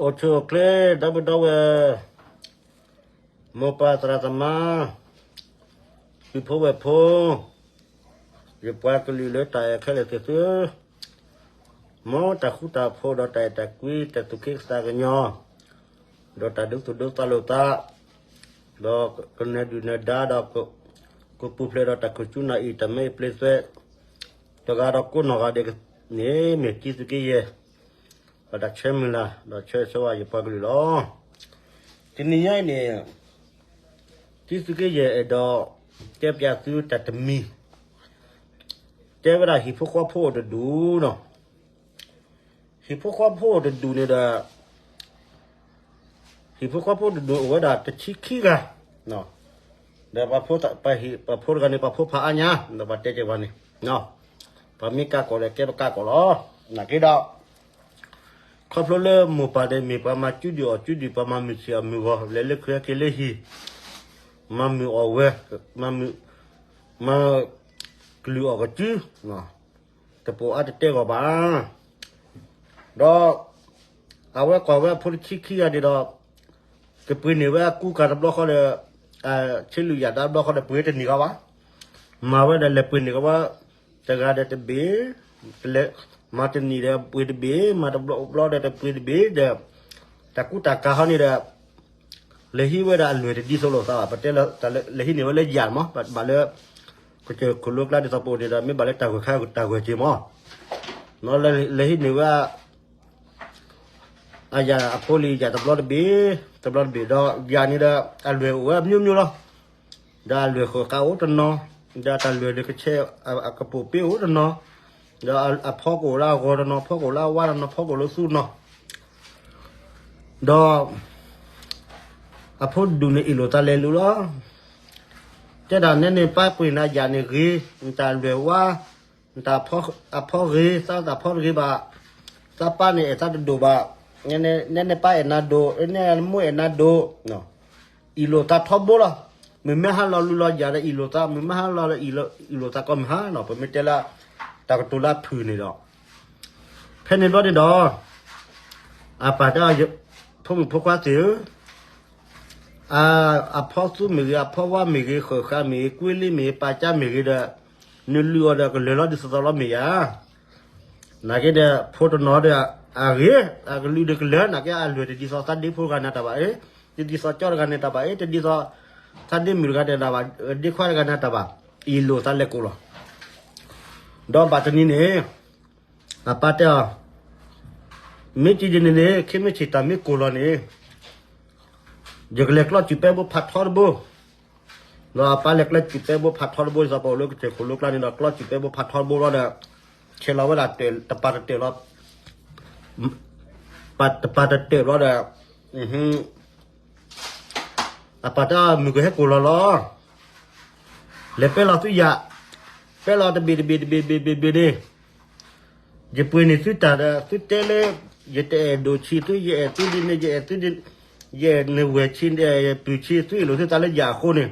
အိၣ်ဆူၣ်အိၣ်ချ့ ဒီပုၢ်ဒီဝဲၢ်, မိၢ်ပၢ်သရၣ်သမါ, ပုၢ်ဖိဝဲၢ်ဖိ, ယပှၤကလုာ်လၢတၢ်အဲၣ်ခဲလၢာ်သ့ၣ်သု, မ်တၢ်ဃူတၢ်ဖိးဒီးတၢ်အဲၣ်တၢ်ကွံ တၢ်သူၣ်က့သးကညီၤ, ဒီးတၢ်ဒိသူၣ်ဒိသးလိာ်သး, ဒီးကနၢၤဒုၣ်နၢၤဒါဒီး ကပူၤဖျဲးဒီးတၢ်ခိၣ်ဆူနၢ်အံၤ တၢ်မ့ၢ်အပျ့ၤသွဲၣ်, တဂၤဒီးကိးနီၢ်ဂၤဒဲးန့ၣ် မ့ၢ်တံသုးက့ယဲၢ် ဒီးတၢ်ဆၢမုၢ်လၢ် ဒီးဆၢဂ့ၤဆၢဝါယပှၤကလုာ်လီၤ. တနံၤညါအံၤန့ၣ် တံသုးက့ယဲၢ်အဲၣ်ဒိးတဲပျးသုတၢ်တမံၤ, တဲဝဲဒၣ်ဟံၣ်ဖိဃီဖိအိၣ်တဒူၣ်နီၤ. ဟံၣ်ဖိဃီဖိအိၣ်တဒူၣ်န့ၣ်ဒီး ဟံၣ်ဖိဃီဖိတဒူၣ်အိၣ်ဝဲဒၣ်တဆံခံဂၤ, ဒီးပှၤဖိတဂၤန့ၣ် ပှၤဖိဖးအါညါ ဒီးပှၤတဲက့ၤပှၤန့ၣ်, ပှၤမ့ၢ်ကးကီးဒီးကဲပကးကီးလီၤ. နာ်က့ဒီး ခီဖျိလၢမိၢ်ပၢ်န့ၣ် မ့ၢ်ပှၤမၤစုဒုၣ်အီၣ်စုဒုၣ် ပှၤမၤမုၢ်ဆ့ၣ်အီၣ်မုၢ်ဂီၤ လဲၤလၢခရံာ်ဟဲက့ၤလၢဟံၣ်, မၤမုၢ်အီၣ်ဝဲ, မၤမုၢ်, မၤကလုၢ်အီၣ်ကစု တပိာ်အါတတဲဂီၤဘၣ်. ဒီး အဝဲကွၢ်ဝဲအဖိတဆံခံဂၤန့ၣ်ဒီး ကပှ့ၤန့ၢ်ဝဲအကူကၤတဘျီဃီဒီး ဆ့လုၢ်ယၢ်ဒါတဘျီဃီဒီး ပှ့ၤတန့ၢ်ဂီၤဘၣ်. မၤဝဲဒီးလဲၤပှ့ၤန့ၢ်ကဘၣ် တဂၤဒီးတဘ့ၣ်, မၤတနံၤဒီးပှ့ၤတဘ့ၣ်, မၤတဘျီဘျီဒီးတပှ့ၤတဘ့ၣ်ဒီး တၢ်ကူတၢ်ကၤဟီန့ၣ်ဒီး လဲၤဟံးဝဲဒၣ်အလွဲၢ်တဒ်သိးလိာ်သးဘၣ်. ပတဲလၢ လဲၤဟံးန့ၢ်ဝဲလၢယၢ်မး ဘၣ်လၢ ကစၢၢ်ခိၣ်လိကျါဒ်သိးပအိၣ်န့ၣ်ဒီး မ့ၢ်ဘၣ်လၢတၢ်ဂွဲၤခါတၢ်ဂွဲၤက့ၤမး, လဲၤဟံးန့ၢ်ဝဲ အယၢ်အဖိလံၤယၢ်တဘျီတဘ့ၣ်, တဘျီတဘ့ၣ်ဒီး ယၢ်န့ၣ်ဒီး အလွဲၢ်အိၣ်ဝဲမျိုးမျိုးလီၤ. ဒီးအလွဲၢ်ဃုာ်ဃာ်အိၣ်တနီၤ, ဒီးတၢ်လွဲၢ်ဒီးကဆဲးအကပိာ်ပ့အိၣ်တနီၤ, ဒီးအဖီကအိၣ်လၢအဂီၤတနီၤ, ဖီကအိၣ်လၢအဝါတနီၤ, ဖီကအိၣ်လၢသူနီၤ. ဒီး အဖိဒူၣ်န့ၣ်အ့ၣ်လိာ်သးလဲၤလူၤလီၤ. တဲဒၣ်နဲန့ၣ်ပၢ်ပှ့ၤနၤယၢ်န့ၣ်ဂ့ၤ, နတၢ်လွဲၢ်ဝါ, နတၢ်အဖီဂ့ၤ, သးတၢ်ဖီတဂ့ၤဘၣ်, သးပၢ်န့ၣ်အဲၣ်သးတဒိၣ်ဘၣ်, နဲန့ၣ်ပၢ်အဲၣ်နၤဒိၣ်, နဲန့ၣ်မိၢ်အဲၣ်နၤဒိၣ်, အ့ၣ်လိာ်သးထီဘိလီၤ. မုၢ်မ့ၢ်ဟါလီၤလူၤလီၤယၢ်ဒီးအ့ၣ်လိာ်သး, မုၢ်မ့ၢ်ဟါလီၤလၢအ့ၣ်လိာ်သးကိးမုၢ်ဟါနီၤ, ပမ့ၢ်တဲလၢ တၢ်ကတိၤလၢအဖုၣ်န့ၣ်ဒီး ဖဲန့ၣ်ဘျီန့ၣ်ဒီး အပၢ်တဲအီၤ ဖိမုၣ်ဖိခွါသ့ၣ်ဧၢ, အဖီသူမ့ၢ်ဂ့ၤ, အဖီဝါမ့ၢ်ဂ့ၤ, ဃၢၤဃာ်မ့ၢ်ဂ့ၤ, ကွ့လ့မ့ၢ်ဂ့ၤ, ပာ်ကၠါမ့ၢ်ဂ့ၤဒီး နလုၢ်အီၤဒီးကလၢၤလီၤဒ်သိးသိးလီၤမ့ၢ်ယၤ. နာ်က့ဒီး ဖိတနီၤဒီး အဂ့ၤ, အကလုၢ်ဒီးကလၢၤ, နာ်က့အလွဲၢ်တဒ်သိးသးဒ့ဖိတဂၤန့ၣ်တၢ်ဘၣ်အၢ, တဒ်သိးကၠီတဂၤန့ၣ်တၢ်ဘၣ်အၢ, တဒ်သိး သးဒ့မုၣ်တဂၤန့ၣ်တၢ်ဘၣ်, ဒ့ခွါတဂၤန့ၣ်တၢ်ဘၣ်, အ့ၣ်လိာ်သးလဲၤကိးလီၤ. ဒီးဘၣ်တနံၤန့ၣ် အပၢ်တဲအီၤ, မ့ၢ်ကံဒ်န့ၣ်န့ၣ် ခဲမုၢ်ဆ့ၣ်တၢ်မ့ၢ်ကိၢ်လီၤန့ၣ် ယကလဲၤကျီစူၢ်ပဲဘိဖးထီတဘိ, ဒီးအပၢ်လဲၤကျီစူၢ်ပဲဘိဖးထီတဘိ ဒ်သိးပအိၣ်လၢကစၢၢ်ခိၣ်လိကျါန့ၣ်ဒီး ကျီစူၢ်ပဲဘိဖးထီတဘိလီၤဒီး ဆဲးလီၤဝဲဒၣ်တပၤတတၢၢ်လီၤ, တပၤတတၢၢ်ဘျီဒီး အပၢ်တဲမုၢ်ကဟဲကိၢ်လီၤလီၤ, လဲၤပဲလီၤသုယၢ်, ပဲလီၤတဘ့ၣ်တဘ့ၣ်တဘ့ၣ်တဘ့ၣ်တဘ့ၣ်န့ၣ်, ယပှ့ၤန့ၢ်သုတၢ်ဒီး သုတဲလၢ ယတအဲၣ်ဒိၣ်ဆံးသု, ယအဲၣ်သုဒ်န့ၣ်, ယအဲၣ်သုဒ်, ယအဲၣ်နဝဲၢ်ဆံး, ပုၢ်ဆံး, သုအ့ၣ်လိာ်သုသးလၢယၢ်အဃိန့ၣ်,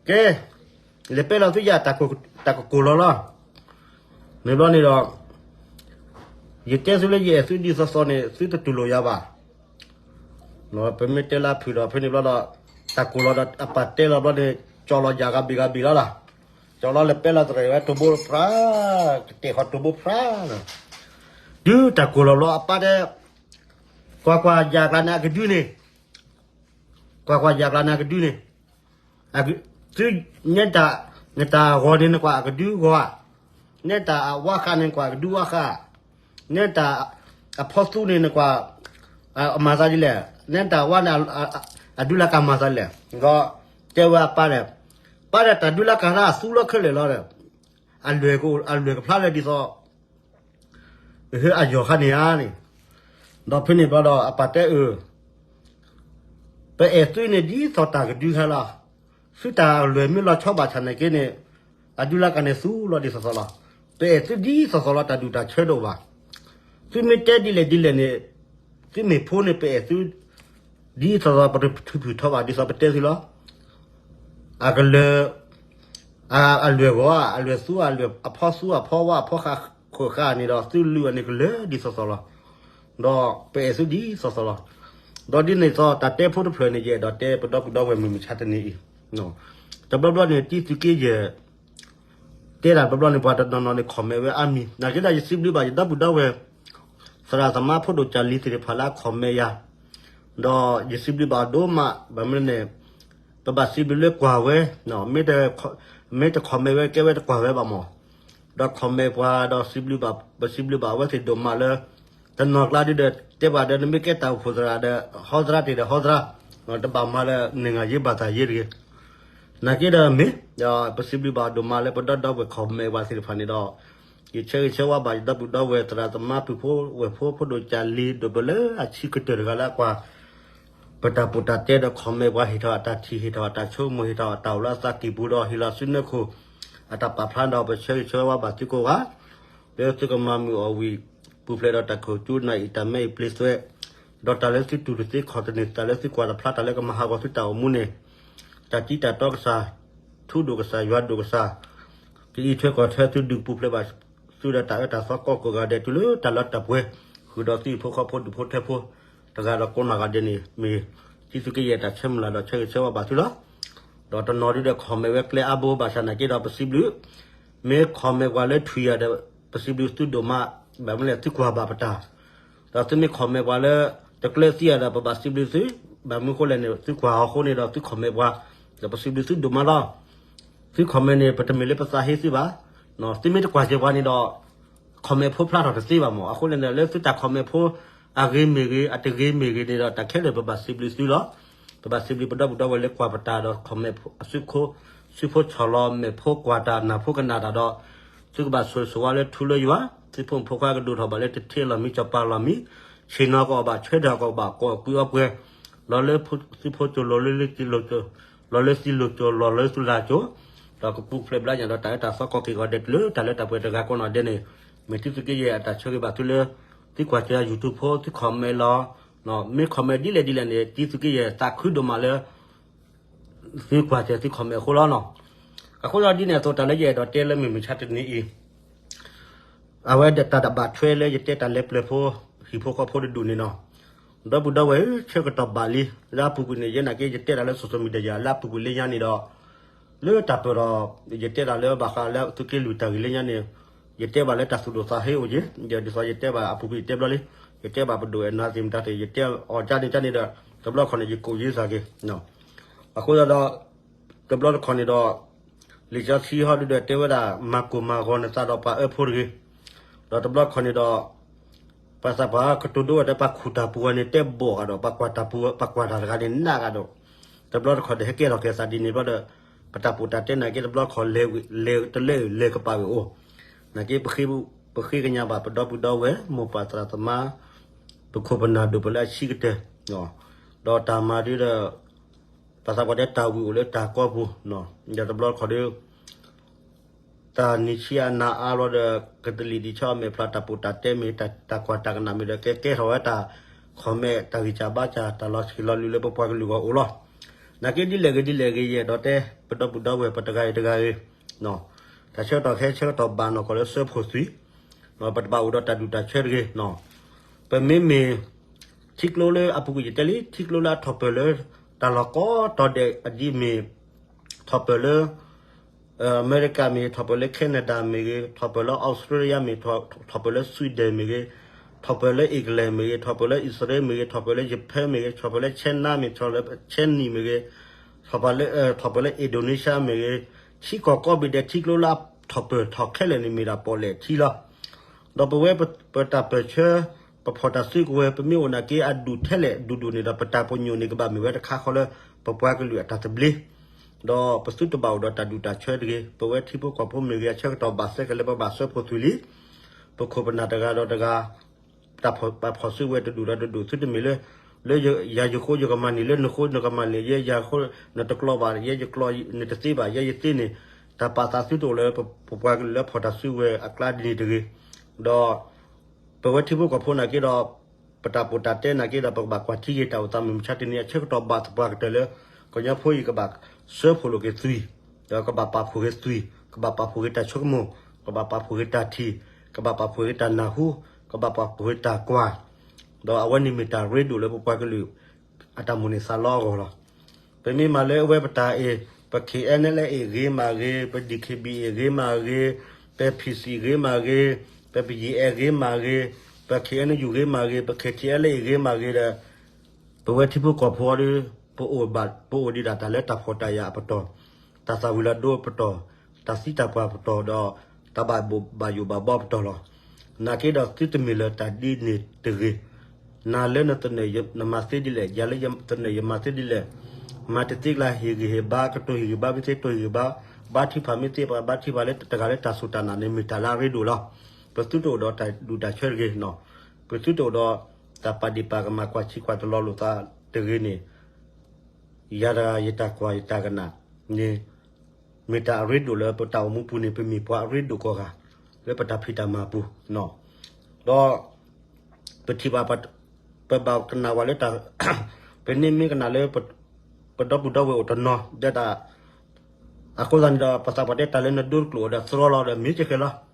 ကဲ, လဲၤပဲလီၤသုယၢ်, တၢ်ကကိၢ်လီၤလီၤ. န့ၣ်ဘျီန့ၣ်ဒီး ယတဲသုလၢယအဲၣ်သုဒ်သိးသိးန့ၣ် သုတတူၢ်လိာ်ယၤဘၣ်. ပမ့ၢ်တဲလၢဖုၣ်ဒီး ဖဲန့ၣ်ဘျီဒီး တၢ်ကိၢ်လီၤဒီးအပၢ်တဲလီၤဘျီန့ၣ် ကၠီလီၤယၢ်ဂၤဘ့ၣ်ဂၤဘ့ၣ်လီၤလီၤ. ကၠီလီၤလဲၤပဲလီၤတရဲၣ်ဝဲတိၢ်ဘိဖျါ, ကတဲာ်ဃီတိၢ်ဘိဖျါ, တုၤတၢ်ကိၢ်လီၤဘျီအပၢ်တဲ, ကွၢ်ကွၢ်ယၢ်ကျါန့ၣ်အကဒုန့ၣ်, ကွၢ်ကွၢ်ယၢ်ကျါန့ၣ်အကဒုန့ၣ် သု, နဲတၢ်, နတၢ်ဂီၤန့ၣ်နကွၢ်အကဒုဂီၤဧါ, နဲတၢ်အဝါဃးန့ၣ်နကွၢ်အကဒုဝါဃး, နဲတၢ်အဖီသူန့ၣ်နကွၢ် အမၤသးဒ်လဲၣ်, နဲတၢ်ဝါန့ၣ် အဒုလၢကမၤသးလဲၣ်. ဒီးတဲဝဲအပၢ်ဒီး, ပၢ်ဒီးတၢ်ဒုလၢကမၤသးအသူလီၤခဲလၢာ်လီၤဒီး အလွဲၢ်ကဖျါလၢဒ်သိး အဟၢအယီၤခါန့ၣ်ဧါန့ၣ်, ဒီးဖဲန့ၣ်ဘျီဒီးအပၢ်တဲအၢ, ပအဲၣ်သုန့ၣ်ဒ်သိးတၢ်ကဒုခဲလီၤ. သုတၢ်လွဲၢ်မ့ၢ်လီၤဆီဘၣ်ဆၣ်နာ်က့န့ၣ် အဒုလၢကန့ၣ်သူလီၤဒ်သိးသိးလီၤ. ပအဲၣ်သုဒ်သိးသိးလီၤ တၢ်ဒူၣ်တၢ်ဆၢတအိၣ်ဘၣ်. သုမ့ၢ်တဲဒ်လဲၣ်ဒ်လဲၣ်န့ၣ် သုမ့ၢ်ဖိန့ၣ် ပအဲၣ်သု ဒ်သိးသိးပတထုးဖုၣ်ထီဘၣ် ဒ်သိးပတဲသုလီၤ. အကလၢၤ အလွဲၢ်ဂီၤ အလွဲၢ်သူ အဖီသူ အဖီဝါ အဖီဃာ်ဃုာ်ဃာ်န့ၣ်ဒီး သုလုၢ်အန့ၣ်ကလၢၤဒ်သိးသိးလီၤ. ဒီးပအဲၣ်သုဒ်သိးသိးလီၤ. ဒီးဒ်န့ၣ်သိးတၢ်တဲဖိတဖျၢၣ်န့ၣ် ယအဲၣ်ဒိးတဲပဒီပုၢ်ဒီဝဲၢ်မုၢ်မဆါတနံၤအံၤ, တဘျီဘျီန့ၣ် တံသုးက့ယဲၢ် တဲဒၣ်တဘျီဘျီန့ၣ် ပှၤတနီၤနီၤန့ၣ် comment ဝဲအါမံၤ, နာ်က့ဒီးယစံးဘျုးဘၣ်ယဒီပုၢ်ဒီဝဲၢ် သရၣ်သမါဖိဒိၣ်ကၢ်လံၤသ့ၣ်တဖၣ်လၢအ comment ယၤ, ဒီးယစံးဘျုးဘၣ်အီၤဒိၣ်မး, ဘၣ်မနုၤန့ၣ် ပဘၣ်စံးဘျုးလၢကွၢ်ဝဲ, မ့ၢ်တ comment ဝဲကဲဝဲတကွၢ်ဝဲဘၣ်မး, ဒီး comment ပှၤဒီးစံးဘျုးဘၣ်, ပစံးဘျုးဘၣ်အဝဲသ့ၣ်ဒိၣ်မးလၢ တနီၤကျါဒ်ဒီး တဲဘၣ်ဒီး နမ့ၢ်ကဲတၢ်အိၣ်ဖှိၣ်သရၣ်ဒီး ဟီသရၣ်တ့ၢ်ဒီးဟီသရၣ်, တဘၣ်မၤလၢ နိုင်ငံရေး ဘာသာရေး တဂ့ၤ. နာ်က့ဒီးမ့ၢ် ပစံးဘျုးဘၣ်အီၤဒိၣ်မးလၢပဒီပုၢ်ဒီဝဲၢ် comment ပှၤသ့ၣ်တဖၣ်န့ၣ်ဒီး ယဆၢဂ့ၤဆၢဝါဘၣ်ယဒီပုၢ်ဒီဝဲၢ် သရၣ်သမါပုၢ်ဖိဝဲၢ်ဖိ ဖိဒိၣ်ကၢ်လံၤ ဒိၣ်ပလၢအဆံးကတၢၢ်တဂၤလၢအကွၢ် ပတၢ်ပူတၢ်တဲဒီး comment ပှၤ ဟ့ၣ်ထီၣ်အတၢ်ထံၣ် ဟ့ၣ်ထီၣ်အတၢ်ဆိကမိၣ် ဟ့ၣ်ထီၣ်အတၢ်အိၣ်လၢအသးကံၢ်ပူၤဒီး ဟ့ၣ်လီၤဆူနၢခိၣ် အတၢ်ပာ်ဖျါဒီး ပဆၢဂ့ၤဆၢဝါဘၣ်သုကိးဂၤ လၢသုကမၤမုာ်အီၣ်ဝံၤ ပူၤဖျဲးဒီးတၢ်ခိၣ်ကၠူ နၢ်အံၣ်တၢ်မဲအံၤပျ့သွဲး, ဒီးတၢ်လၢသုတူၢ်တသ့ခီၣ်တန့ၢ် တၢ်လၢသုကွၢ်တဖျါ တၢ်လၢကမၤဟးဂီၤသုတၢ်အိၣ်မူန့ၣ် တၢ်တံတၢ်တီကစၢ်, ထူဒိၣ်ကစၢ် ယွၤဒိၣ်ကစၢ်, ကအံးထွဲကွၢ်ထွဲသုဒုးပူၤဖျဲးဘၣ်သုဒီးတၢ်အၢတၢ်သီကိးဂၤဒဲး တုၤလၢတၢ်လၢတၢ်ပှဲၤ ဃုာ်ဒီးသုဟံၣ်ဖိဃီဖိဒူၣ်ဖိထၢဖိ တဂၤဒီးကိးနီၢ်ဂၤဒဲးန့ၣ် မ့ၢ်တံသုးက့ယဲၢ်တၢ်ဆၢမုၢ်လၢ်ဒီး ဆၢဂ့ၤဆၢဝါဘၣ်သုလီၤ. ဒီးတနီၤဒုဒီး comment ဝဲကျဲအါဘိ ဘၣ်ဆၣ်နာ်က့ဒီး ပစံးဘျုး မ့ၢ် comment ပှၤလၢထွံၣ်ယၤဒီး ပစံးဘျုးသုဒိၣ်မး, ဘၣ်မနုၤလဲၣ် သုကွၢ်ဘၣ်ပတၢ်, ဒီးသုမ့ၢ် comment ပှၤလၢ တကျၢၤသံယၤဒီး ပဘၣ်စံးဘျုးသု, ဘၣ်မနုၤအဃိလဲၣ်န့ၣ် သုကွၢ်အီၤအဃိန့ၣ်ဒီး သု comment ပှၤ, ဒီးပစံးဘျုးသုဒိၣ်မးလီၤ. သု comment န့ၣ် ပတမ့ၢ်လၢပသးဟ့သုဘၣ်, သုမ့ၢ်တကွၢ်စၢၤပှၤန့ၣ်ဒီး comment ဖိဖျါထီၣ်တသ့ဘၣ်မး, အဃိန့ၣ်ဒီး လၢသုတၢ် comment ဖိ အဂ့ၤမ့ၢ်ဂ့ၤ အတဂ့ၤမ့ၢ်ဂ့ၤန့ၣ်ဒီး တၢ်ခဲလၢာ်ပဘၣ်စံးဘျုးသုလီၤ. ပဘၣ်စံးဘျုးပဒီပုၢ်ဒီဝဲၢ်လၢကွၢ်ပတၢ်ဒီး comment အစုဖိ, စုဖိဆီၣ်လီၤမဲာ်ဖိကွၢ်တၢ်နၢ်ဖိကနၣ်တၢ်ဒီး သုကဘၣ်ဆိၣ်ဂ့ၤဆိၣ်ဝါလၢထူလၢယွၤ, သုဖိမုၣ်ဖိခွါကဒိၣ်ထီၣ်ဘၣ်လၢတထံၣ်လီၤမံစီၤပၤလီၤမံ, ဆ့ၣ်နီၤကီးဘၣ် ဆွဲထီၣ်ကီးဘၣ် ကိးကွံာ်အီပှဲၤ, လီၤလၢသုဖိကၠိၤ လီၤလၢသုလီၤကၠိၤ လီၤလၢသုလၢ်ကၠိ, ဒီးကပူၤဖျဲးဘျါညါဒီးတၢ်အၢတၢ်သီကိးက့ၤဂီၤဒဲးတုၤလၢတၢ်လၢတၢ်ပှဲၤတဂၤကိးနီၢ်ဒဲးန့ၣ်, မ့ၢ်တံသုးက့ယဲၢ်အတၢ်ဆၢဂ့ၤဘၣ်သုလၢ သုကွၢ်စၢၤ YouTube ဖိ သု comment လီၤ. မ့ၢ် comment ဒ်လဲၣ်ဒ်လဲၣ်န့ၣ် တံသုးက့ယဲၢ်သးခုဒိၣ်မးလၢ သုကွၢ်စၢၤသု comment အဃိလီၤနီၤ. အဃိဒီးဒ်န့ၣ်အသိး တၢ်လၢယအဲၣ်ဒိးတဲလၢမုၢ်မဆါတနံၤအံၤ အဝဲဒၣ်တၢ်တဘၣ်ထွဲလၢယတဲတၢ်လဲၤပျၢၤဖိ ဟံၣ်ဖိဃီဖိတဒူၣ်န့ၣ်နီၤ. ဒီပုၢ်ဒီဝဲၢ် ဆၢကတီၢ်ဘၣ်လံ လၢအပူၤကွံာ်န့ၣ် ယဲနာ်က့ ယတဲတၢ်လၢ social media လၢအပူၤကွံာ်လၢညါန့ၣ်ဒီး လၢတၢ်ပၢၢ်ဒီး ယတဲတၢ်လၢဘၣ်ဃးလၢသုးက့လွံၢ်တၢ်ဂ့ၢ်လၢညါန့ၣ် ယတဲဘၣ်လၢတၢ်သူၣ်ဒိၣ်သးဟ့အိၣ်က့ၤ ယဒ်သိးယတဲဘၣ်အပူၤကွံာ်ယတဲဘျီလံ ယတဲဘၣ်ပဒိၣ်အဲၣ်နၤသ့ၣ်မတၤသ့ၣ် ယတဲအီၤကန့ၣ်ကန့ၣ်ဒီး တဘျီခီန့ၣ် ယကိးယ့သးက့ၤ အဃိဒီး တဘျီတခီၣ်န့ၣ်ဒီး လံာ်စီဆှံဟီဒုဒီးတဲဝဲဒၣ် မၤကိၢ်မၤဂီၤနသးဒီးပှၤအၢဖိတဂ့ၤ. ဒီးတဘျီတခီၣ်န့ၣ်ဒီး ပှၤသးပှၢ်ကတိၤဒိဝဲဒီး ပှၤခူၣ်တၢ်ပူၤဝဲန့ၣ် တဲဘီၣ်ဂၤဒီး ပှၤကွၢ်တၢ်ပူၤ ပှၤကွၢ်တၢ်တဂၤန့ၣ် နးဂၤဒီး တဘျီတခီၣ်ဒီး ဟဲကဲထီၣ်က့ၤသးဒ်န့ၣ်ဘျီဒီး ပတၢ်ပူၤတၢ်တဲနာ်က့ တဘျီတခီၣ် လဲၤတလဲၤလဲၤကပာ်ဝဲအိၣ် နာ်က့ ပဃ့ကညးဘၣ်ပဒီပုၢ်ဒီဝဲၢ် မိၢ်ပၢ်သရၣ်သမါ ပခိၣ်ပနၢ်ဒိၣ်ပလၢအဆံးကတၢၢ် ဒီးတၢ်မၤဒုဒီး ပှၤသးပှၢ်တဲတၢ်ဝံၤအိၣ်လၢတၢ်ကီပူၤ ဒီးတဘျီတခီၣ်ဒီး တၢ်နံၣ်ဆံအနၤအါဘျီဒီး ကသလံၣ်ဒံးဆၢအမဲာ်ဖျါ တၢ်ပူၤတၢ်တဲမ့ၢ် တၢ်ကွၢ်တၢ်ကနၣ်မ့ၢ်ဒီး ကဲကဲထီၣ်ဝဲတၢ် comment တၢ်ဂံၢ်စၢ်ဘါစၢ် တၢ်လီၤဆံးလီၤလုၢ်လၢပပှၤကလုာ်ဂီၢ်အိၣ်လီၤ. နာ်က့ဒ်လဲၣ်ဂ့ၤဒ်လဲၣ်ဂ့ၤ ယအဲၣ်ဒိးတဲ ပဒီပုၢ်ဒီဝဲၢ်ပတဂၤအံၤတဂၤဂ့ၤ တၢ်ဆၢကတီၢ်ခဲဆၢကတီၢ်ဘၣ်နီၢ်ကီၢ်လၢစၢဖှိၣ်သွံၣ် ပတဘၣ်အိၣ်ဒီးတၢ်ဒူၣ်တၢ်ဆၢတဂ့ၤ ပမ့မ့ၢ် ထံကျိလၢအပူၤကွံာ်ယတဲလံ ထံကျိလၢအထီၣ်ပၢၢ်လၢ တၢ်လီၢ်ကိးတီၤဒဲးအဒ်မ့ၢ် ထီၣ်ပၢၢ်လၢ အမဲရကၤမ့ၢ်ဂ့ၤ ထီၣ်ပၢၢ်လၢ Canada မ့ၢ်ဂ့ၤ ထီၣ်ပၢၢ်လၢ Australia မ့ၢ် ထီၣ်ပၢၢ်လၢ Sweden မ့ၢ်ဂ့ၤ ထီၣ်ပၢၢ်လၢ England မ့ၢ်ဂ့ၤ ထီၣ်ပၢၢ်လၢ Israel မ့ၢ်ဂ့ၤ ထီၣ်ပၢၢ်လၢ Japan မ့ၢ်ဂ့ၤ ထီၣ်ပၢၢ်လၢ China မ့ၢ် ထီၣ်ပၢၢ်လၢ Chinese မ့ၢ်ဂ့ၤ ထီၣ်ပၢၢ်လၢ Indonesia မ့ၢ်ဂ့ၤ ထံကီၢ်ကိးဘ့ၣ်ဒဲးထံကျိလၢအထီၣ်ပၢၢ်ထီၣ်ခဲလၢာ်န့ၣ်မ့ၢ်ဒၣ်ပီၣ်လဲၣ်ထံလီၤ. ဒီးပဝဲပတၢ်ပၢၢ်ဆၢ ပဖီၣ်တၢ်စုကဝဲၤ ပမ့ၢ်အိၣ်နာ်က့အဒူၣ်ထဲလဲၣ်ဒူၣ်ဒိၣ်န့ၣ်ဒီး ပတၢ်ပညိၣ်န့ၣ် ကဘၣ်မ့ၢ်ဝဲတခါဃီလၢ ပပှၤကလုာ်အတၢ်သဘျ့ ဒီးပသုတဘၣ်အိၣ်ဒီးတၢ်ဒူၣ်တၢ်ဆၢတဂ့ၤ. ပဝဲထံဖိကီၢ်ဖိမ့ၢ်ဂ့ၤ အဆၢကတီၢ်ဘၣ်စဲကလဲာ် ပဘၣ်စၢဖှိၣ်သွံၣ်လံ. ပခိၣ်ပနၢ်တဂၤဒီးတဂၤ တၢ်ဖီၣ်စုကဝဲၤတဒူၣ်ဒီးတဒူၣ် သုတမ့ၢ်လၢ လၢယၤယဃိယကမၤန့ၢ် လၢနဃိနကမၤန့ၢ် ယဲယၤဃိ နတကျီဘၣ် ယဲယကျီ နတသ့ဘၣ် ယဲယသ့န့ၣ် တၢ်ပာ်သးသုတအိၣ်လၢ ပပှၤကလုာ်လၢဖီၣ်တၢ်စုကဝဲၤအကျါဒ်န့ၣ်တဂ့ၤ. ဒီး ပဝဲထံဖိကီၢ်ဖိနာ်က့ဒီး ပတၢ်ပူၤတၢ်တဲနာ်က့ဒီး ပကဘၣ်ကွၢ်ထံက့ၤတၢ်အိၣ်သးမုၢ်မဆါတနံၤ အဆၢကတီၢ်ဘၣ်သပှၢ်ကတၢၢ်လၢ ကညီဖိအံၤကဘၣ်စၢဖှိၣ်လိာ်က့ၤသွံၣ်, ဒီးကဘၣ်ပာ်ဖှိၣ်က့ၤသွံၣ်, ကဘၣ်ပာ်ဖှိၣ်က့ၤတၢ်ဆိကမိၣ်, ကဘၣ်ပာ်ဖှိၣ်က့ၤတၢ်ထံၣ်, ကဘၣ်ပာ်ဖှိၣ်က့ၤတၢ်နၢ်ဟူ, ကဘၣ်ပာ်ဖှိၣ်က့ၤတၢ်ကွၢ်, ဒီးအဝဲန့ၣ်မ့ၢ်တၢ်ရ့ဒိၣ်လၢပပှၤကလုာ် အတၢ်မိၣ်န့ၢ်သးလီအဂီၢ်လီၤ. ပမ့ၢ်မၤလၢအဝဲပတၢ်အံၤ ပ ခ့ၣ်အဲၣ်အဲၣ်လ်အ့ၣ် ဂ့ၤမးဂ့ၤ, ပ ဒံၣ်ခ့ၣ်ဘံၣ်အ့ၣ် ဂ့ၤမးဂ့ၤ, ပ ဖံၣ်စံၣ် ဂ့ၤမးဂ့ၤ, ပ ပယံၤအဲၣ် ဂ့ၤမးဂ့ၤ, ပ ခ့ၣ်အဲၣ်ယူၣ် ဂ့ၤမးဂ့ၤ, ပ ခ့ၣ်ထံအဲၣ်လ်အ့ၣ် ဂ့ၤမးဂ့ၤဒီး ပဝဲထံဖိကီၢ်ဖိဒီး ပအိၣ်ဘၣ် ပအိၣ်ဒံးဒၣ်တၢ်လၢတၢ်ဖှီၣ်တၢ်ယာ်အပတီၢ်, တၢ်သၣ်ဝံၤလီၤဒိအပတီၢ်, တၢ်သံတၢ်ပှၢ်အပတီၢ်ဒီး တၢ်ဘၣ်ဘၣ်ယိၣ်ဘၣ်ဘီအပတီၢ်လီၤ. နာ်က့ဒီးသုတမ့ၢ်လၢတၢ်ဒ်န့ၣ်တဂ့ၤ. နၤလၢနသနၢၣ်နမၤသ့ဒ်လဲၣ်, ယၤလၢယသနၢၣ်ယမၤသ့ဒ်လဲၣ်, မၤတသ့ကျါဟ့ၣ်ဂံၢ်ဟ့ၣ်ဘါ, ကတိၤဟ့ၣ်ဂံၢ်ဘါမ့ၢ်သ့ ကတိၤဟ့ၣ်ဂံၢ်ဘါ, ဘါထုကဖၣ်မ့ၢ်သ့ ပှၤဘါထုကဖၣ်လၢတဂၤလၢတၢ်စူၢ်တၢ်နာ်န့ၣ် မ့ၢ်တၢ်လၢအရ့ဒိၣ်လီၤ. ပသုတအိၣ်ဒီးတၢ်ဒူၣ်တၢ်ဆၢတဂ့ၤ, ပသုတအိၣ်ဒီး တၢ်ပာ်ဒ့ၣ်ပာ်ကမၣ်ကွၢ်ဆံးကွၢ်တလီၤလိာ်သးတဂ့ၤန့ၣ် ယၤတဂၤယတၢ်ကွၢ်ယတၢ်ကနၣ်န့ၣ် မ့ၢ်တၢ်အရ့ဒိၣ်လၢပတၢ်အိၣ်မူပူၤန့ၣ် ပမ့ၢ်ပှၤအရ့ဒိၣ်ကိးဂၤ လၢပတၢ်ဖံးတၢ်မၤပူၤ, ဒီး ပထံၣ်ဘၣ် ပဘၣ်ကနၣ်ဝဲလၢတၢ် ပန့ၢ်မ့ၢ်ကနၣ်လၢ ပဒီပုၢ်ဒီဝဲၢ်အိၣ်တနီၤ ဒီးတၢ် အဃိသတးန့ၣ်ဒီး ပသးပှၢ်တဲတၢ်လၢနဒိတကျိာ်ဒီးသရီလီၤဒီးမ့ၢ်ကဲကဲလီၤ.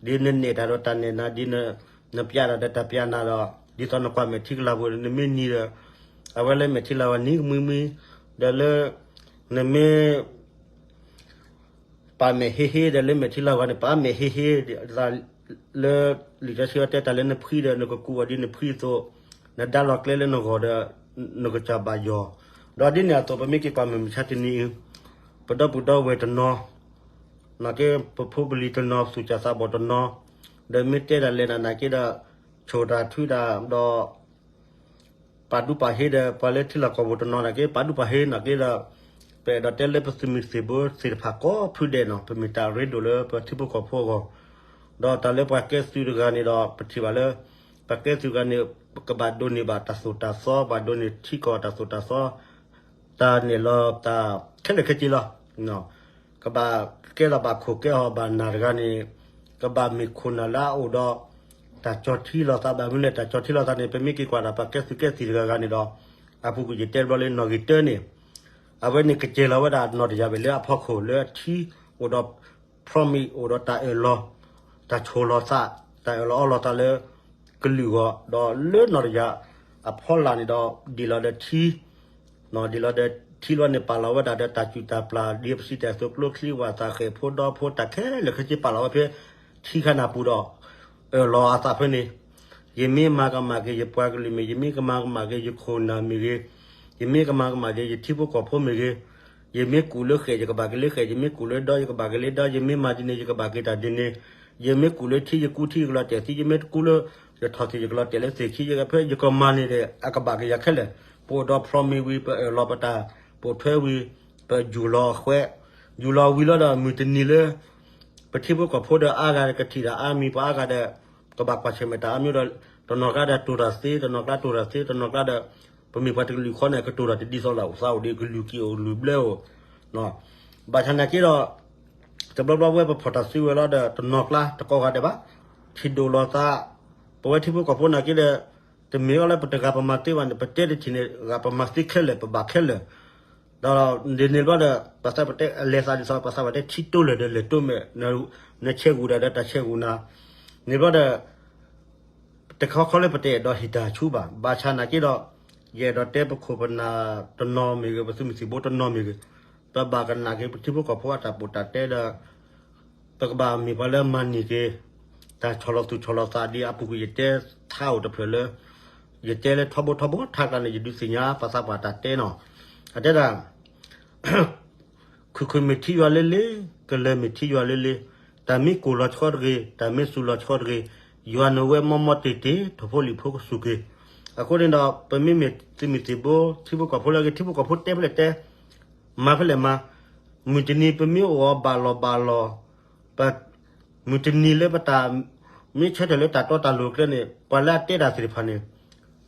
ဒ်နနဲၣ်တၢ်ဒီးတၢ်နဲၣ်နၤ, ဒ်နပျးတၢ်ဒီးတၢ်ပျးနၤဒီး ဒ်သိးနကွၢ်မဲာ်ထံကလၤပူၤ နမ့ၢ်နံၤဒီး အဝဲလၢမဲာ်ထံကလၤပူၤနံၤကမှံမှံ, ဒီးလၢ နမ့ၢ် ပာ်မဲာ်ဟ့ဟ့ဒီးလၢမဲာ်ထံလီၤဂၤန့ၣ် ပာ်မဲာ်ဟ့ဟ့, လၢ လံာ်စီဆှံတဲတၢ်လၢနဖှံဒီးနကကူးအီၤဒ်နဖှံအသိး, နဒါလီၤကျဲလၢနဂီၢ်ဒီး နကစၢ်ဘၣ်ယီၤ, ဒီးဒ်န့ၣ်အသိး ပမ့ၢ်က့ၤကွၢ်မုၢ်မဆါတနံၤအံၤ, ပဒီပုၢ်ဒီဝဲၢ်တနီၤ, နာ်က့ ပဖိပလံၤတနီၤ သူၣ်စၢ်သးဘီၣ်တနီၤ, ဒီးမ့ၢ်တဲဒၣ်လဲၣ်နၤနာ်က့ဒီး ဆိၣ်တၢ်ထုတၢ်ဒီး ပာ်ဒူပာ်ဟ့ဒီး ပှၤလၢထံလီၢ်ကီၢ်ပူၤတနီၤနာ်က့ ပာ်ဒူပာ်ဟ့နာ်က့ဒီး ပအဲၣ်ဒိးတဲလၢပသုးမုၢ်သံၣ်ဘိသ့ၣ်တဖၣ်ကိးဖုဒဲးနီၤ ပမ့ၢ်တၢ်ရ့ဒိၣ်လၢပထံဖိကီၢ်ဖိအဂီၢ်, ဒီးတၢ်လၢပှၤကဲသုးတဂၤန့ၣ်ဒီး ပထံၣ်ဘၣ်လၢ ပှၤကဲသုးတဂၤန့ၣ် ကဘၣ်ဒိးန့ၢ်ဘၣ်တၢ်သိၣ်တၢ်သီ ဘၣ်ဒိးန့ၢ်ထံကီၢ်တၢ်သိၣ်တၢ်သီ တၢ်နဲၣ်လီၤတၢ်ခဲလၢာ်ခဲဆ့လီၤ. ကဘၣ်ကဲထီၣ်ဘၣ်ခိၣ်ကဲထီၣ်ဘၣ်နၢ်တဂၤန့ၣ် ကဘၣ်မ့ၢ်ခိၣ်နၢ်လၢအအိၣ်ဒီး တၢ်ကၠီထံလီၤသးဘၣ်မနုၤလဲၣ် တၢ်ကၠီထံလီၤသးန့ၣ် ပမ့ၢ်က့ၤကွၢ်ဒီး ပှၤကဲသုးကဲသံၣ်တဂၤဂၤန့ၣ်ဒီး အပူၤကွံာ်ယတဲတဘျီလၢနီၣ်ဂံၢ်တၢန့ၣ် အဝဲန့ၣ်ကစဲၤလီၤဝဲဒၣ်နီၣ်တယၢ်ဘ့ၣ်လၢအဖီခိၣ်လၢအထံ အိၣ်ဒီး promise အိၣ်ဒီးတၢ်အၢၣ်လီၤ တၢ်ဆိၣ်လီၤသး တၢ်အၢၣ်လီၤအီလီၤသးလၢ ကလုာ်အဂီၢ် ဒီးလၢနီၣ်တယၢ်အဖီလာ်န့ၣ်ဒီး ဒ်လီၤဒီးထံ ဒ်လီၤဒီးထံလီၤန့ၣ် ပာ်လီၤဝဲဒၣ်ဒီးတၢ်စူၢ်တၢ်ပျၢ် ဒ်ပစံးတၢ်အသိး ကျိချံဝၣ်သၣ် ဃဲၣ်ဖိဒီဖိ တၢ်ခဲလၢာ်ခဲဆ့ပာ်လီၤဝဲဖဲ ထံခါနၢ်ပူၤဒီး အၢၣ်လီၤအသးဖဲန့ၣ် ယမ့ၢ်မၤကမၣ်က့ၤယပှၤကလုာ်မ့ၢ် ယမ့ၢ်ကမၤကမၣ်က့ၤယခိၣ်နၢ်မ့ၢ်ဂ့ၤ, ယမ့ၢ်ကမၤကမၣ်က့ၤယထံဖိကီၢ်ဖိမ့ၢ်ဂ့ၤ, ယမ့ၢ်ကူၣ်လၢဃဲၣ် ယကဘၣ်က့ၤလၢဃဲၣ်, ယမ့ၢ်ကူၣ်လၢဒီ ယကဘၣ်က့ၤလၢဒီ, ယမ့ၢ်မၤဒ်န့ၣ် ယကဘၣ်က့ၤတၢ်ဒ်န့ၣ်, ယမ့ၢ်ကူၣ်လၢထံ ယကူထံ ယကလီၤတဲာ်သံ, ယမ့ၢ်ကူၣ်လၢ ယထီၣ်သ့ၣ် ယကလီၤတဲာ်လၢသ့ၣ်ခံ, ယကဖဲယကမၤန့ၣ်ဒီး အကဘၣ်က့ၤယၤခဲလၢာ်, ပအိၣ်ဒီး promise ဝံၤ ပအၢၣ်လီၤပတၢ်ပိာ်ထွဲဝံၤ ပယူၢ်လီၤအဃဲ, ယူၢ်လီၤဝံၤလီၤဒီး မုၢ်တနံၤလၢ ပထံဖိကီၢ်ဖိဒီးအါဂၤကထံၣ်တၢ်အါမံၤ ပှၤအါဂၤဒီး ကဘၣ်ကွၢ်ဆၢၣ်မဲာ်တၢ်အါမံၤဒီး တနီၤကျါဒီးတိၢ်တၢ်သ့ တနီၤကျါတိၢ်တၢ်သ့ တနီၤကျါဒီး ပမ့ၢ်ပှၤတကလုာ်ဃီန့ၣ် ကတိၤတၢ်တဒ်သိးလိာ်သးအိၣ်ဒီး ကလုာ်က့ၤအိၣ်လုၢ်ဘျၢအိၣ်, ဘၣ်ဆၣ်နာ်က့ဒီး တဘျီဘျီဝဲပဖီၣ်တၢ်စုဝဲၤလီၤဒီး တနီၤကျါတကိးဂၤဒဲးဘၣ် ထံၣ်ဒိၣ်လိာ်သး, ပဝဲထံဖိကီၢ်ဖိနာ်က့ဒီး တမ့ၢ်အီၤလၢပတဂၤပမၤသ့ဘၣ်န့ၣ် ပတဲတထံၣ်န့ၣ် ဂၤပမၤသ့ခဲလၢာ် ပဘၣ်ခဲလၢာ် ဒီးဒ်န့ၣ်ဘျီဒီး ပသးပတဲလဲၤသးဒ်သိး ပသးပတဲထံတိၢ်လၢာ်ဒီးလဲၤတိၢ်မဲာ်, နဆဲးဂူာ်ဒၣ်ဒီးတၢ်ဆဲးဂူာ်နၤ, န့ၣ်ဘျီဒီး တခီခီလၢပတအဲၣ်ဒိးဟ့ၣ်တၢ်ဆူဘၣ်, ဘၣ်ဆၣ်နာ်က့ဒီး ယအဲၣ်ဒိးတဲပခိၣ်ပနၢ်တနီၤမ့ၢ်ဂ့ၤ, ပသုးမုၢ်သံၣ်ဘိတနီၤမ့ၢ်ဂ့ၤ, ပဘၣ်ကနၣ်က့ၤပထံဖိကီၢ်ဖိအတၢ်ပိာ်တၢ်တဲဒီး ပကဘၣ်မ့ၢ်ပှၤလၢမၤန့ၢ်က့ၤ တၢ်ဆီၣ်လီၤသူၣ်ဆီၣ်လီၤသးဒ်အပူၤကွံာ်ယတဲထါအိၣ်တဖျၢၣ်လၢ ယတဲလၢထီဘိထီဘိထါကျါန့ၣ် ယဒုးသ့ၣ်ညါပှၤသးပှၢ်တၢ်တဲနီၤ, အတဲဒၣ် ခုၣ်ခုၣ်မ့ၢ်ထံယွၤလၢလ့, ကလၢၤမ့ၢ်ထံယွၤလၢလ့, တၢ်မ့ၢ်ကိၢ်လီၤဆီတဂ့ၤ, တၢ်မ့ၢ်စူၤလီၤဆီတဂ့ၤ, ယွၤနဝဲမီမီတ့ၢ်တ့ၢ် ထိၣ်ဖိလံၣ်ဖိကစူၢ်က့ၤ, အဃိန့ၣ်ဒီး ပမ့မ့ၢ်သုးမုၢ်သံၣ်ဘိ ထံဖိကီၢ်ဖိလၢအဂ့ၤ ထံဖိကီၢ်ဖိတဲဖဲလဲၣ်တဲ မၤဖဲလဲၣ်မၤ, မုၢ်တနံၤပမ့ၢ်အိၣ်အီၤဘၣ်လီၤဘၣ်လီၤ, ပ မုၢ်တနံၤလၢပတၢ် မ့ၢ်ဆၢထၢၣ်လၢတၢ်တီတၢ်လိၤကျဲန့ၣ် ပှၤလၢအတဲတၢ်သ့ၣ်တဖၣ်န့ၣ်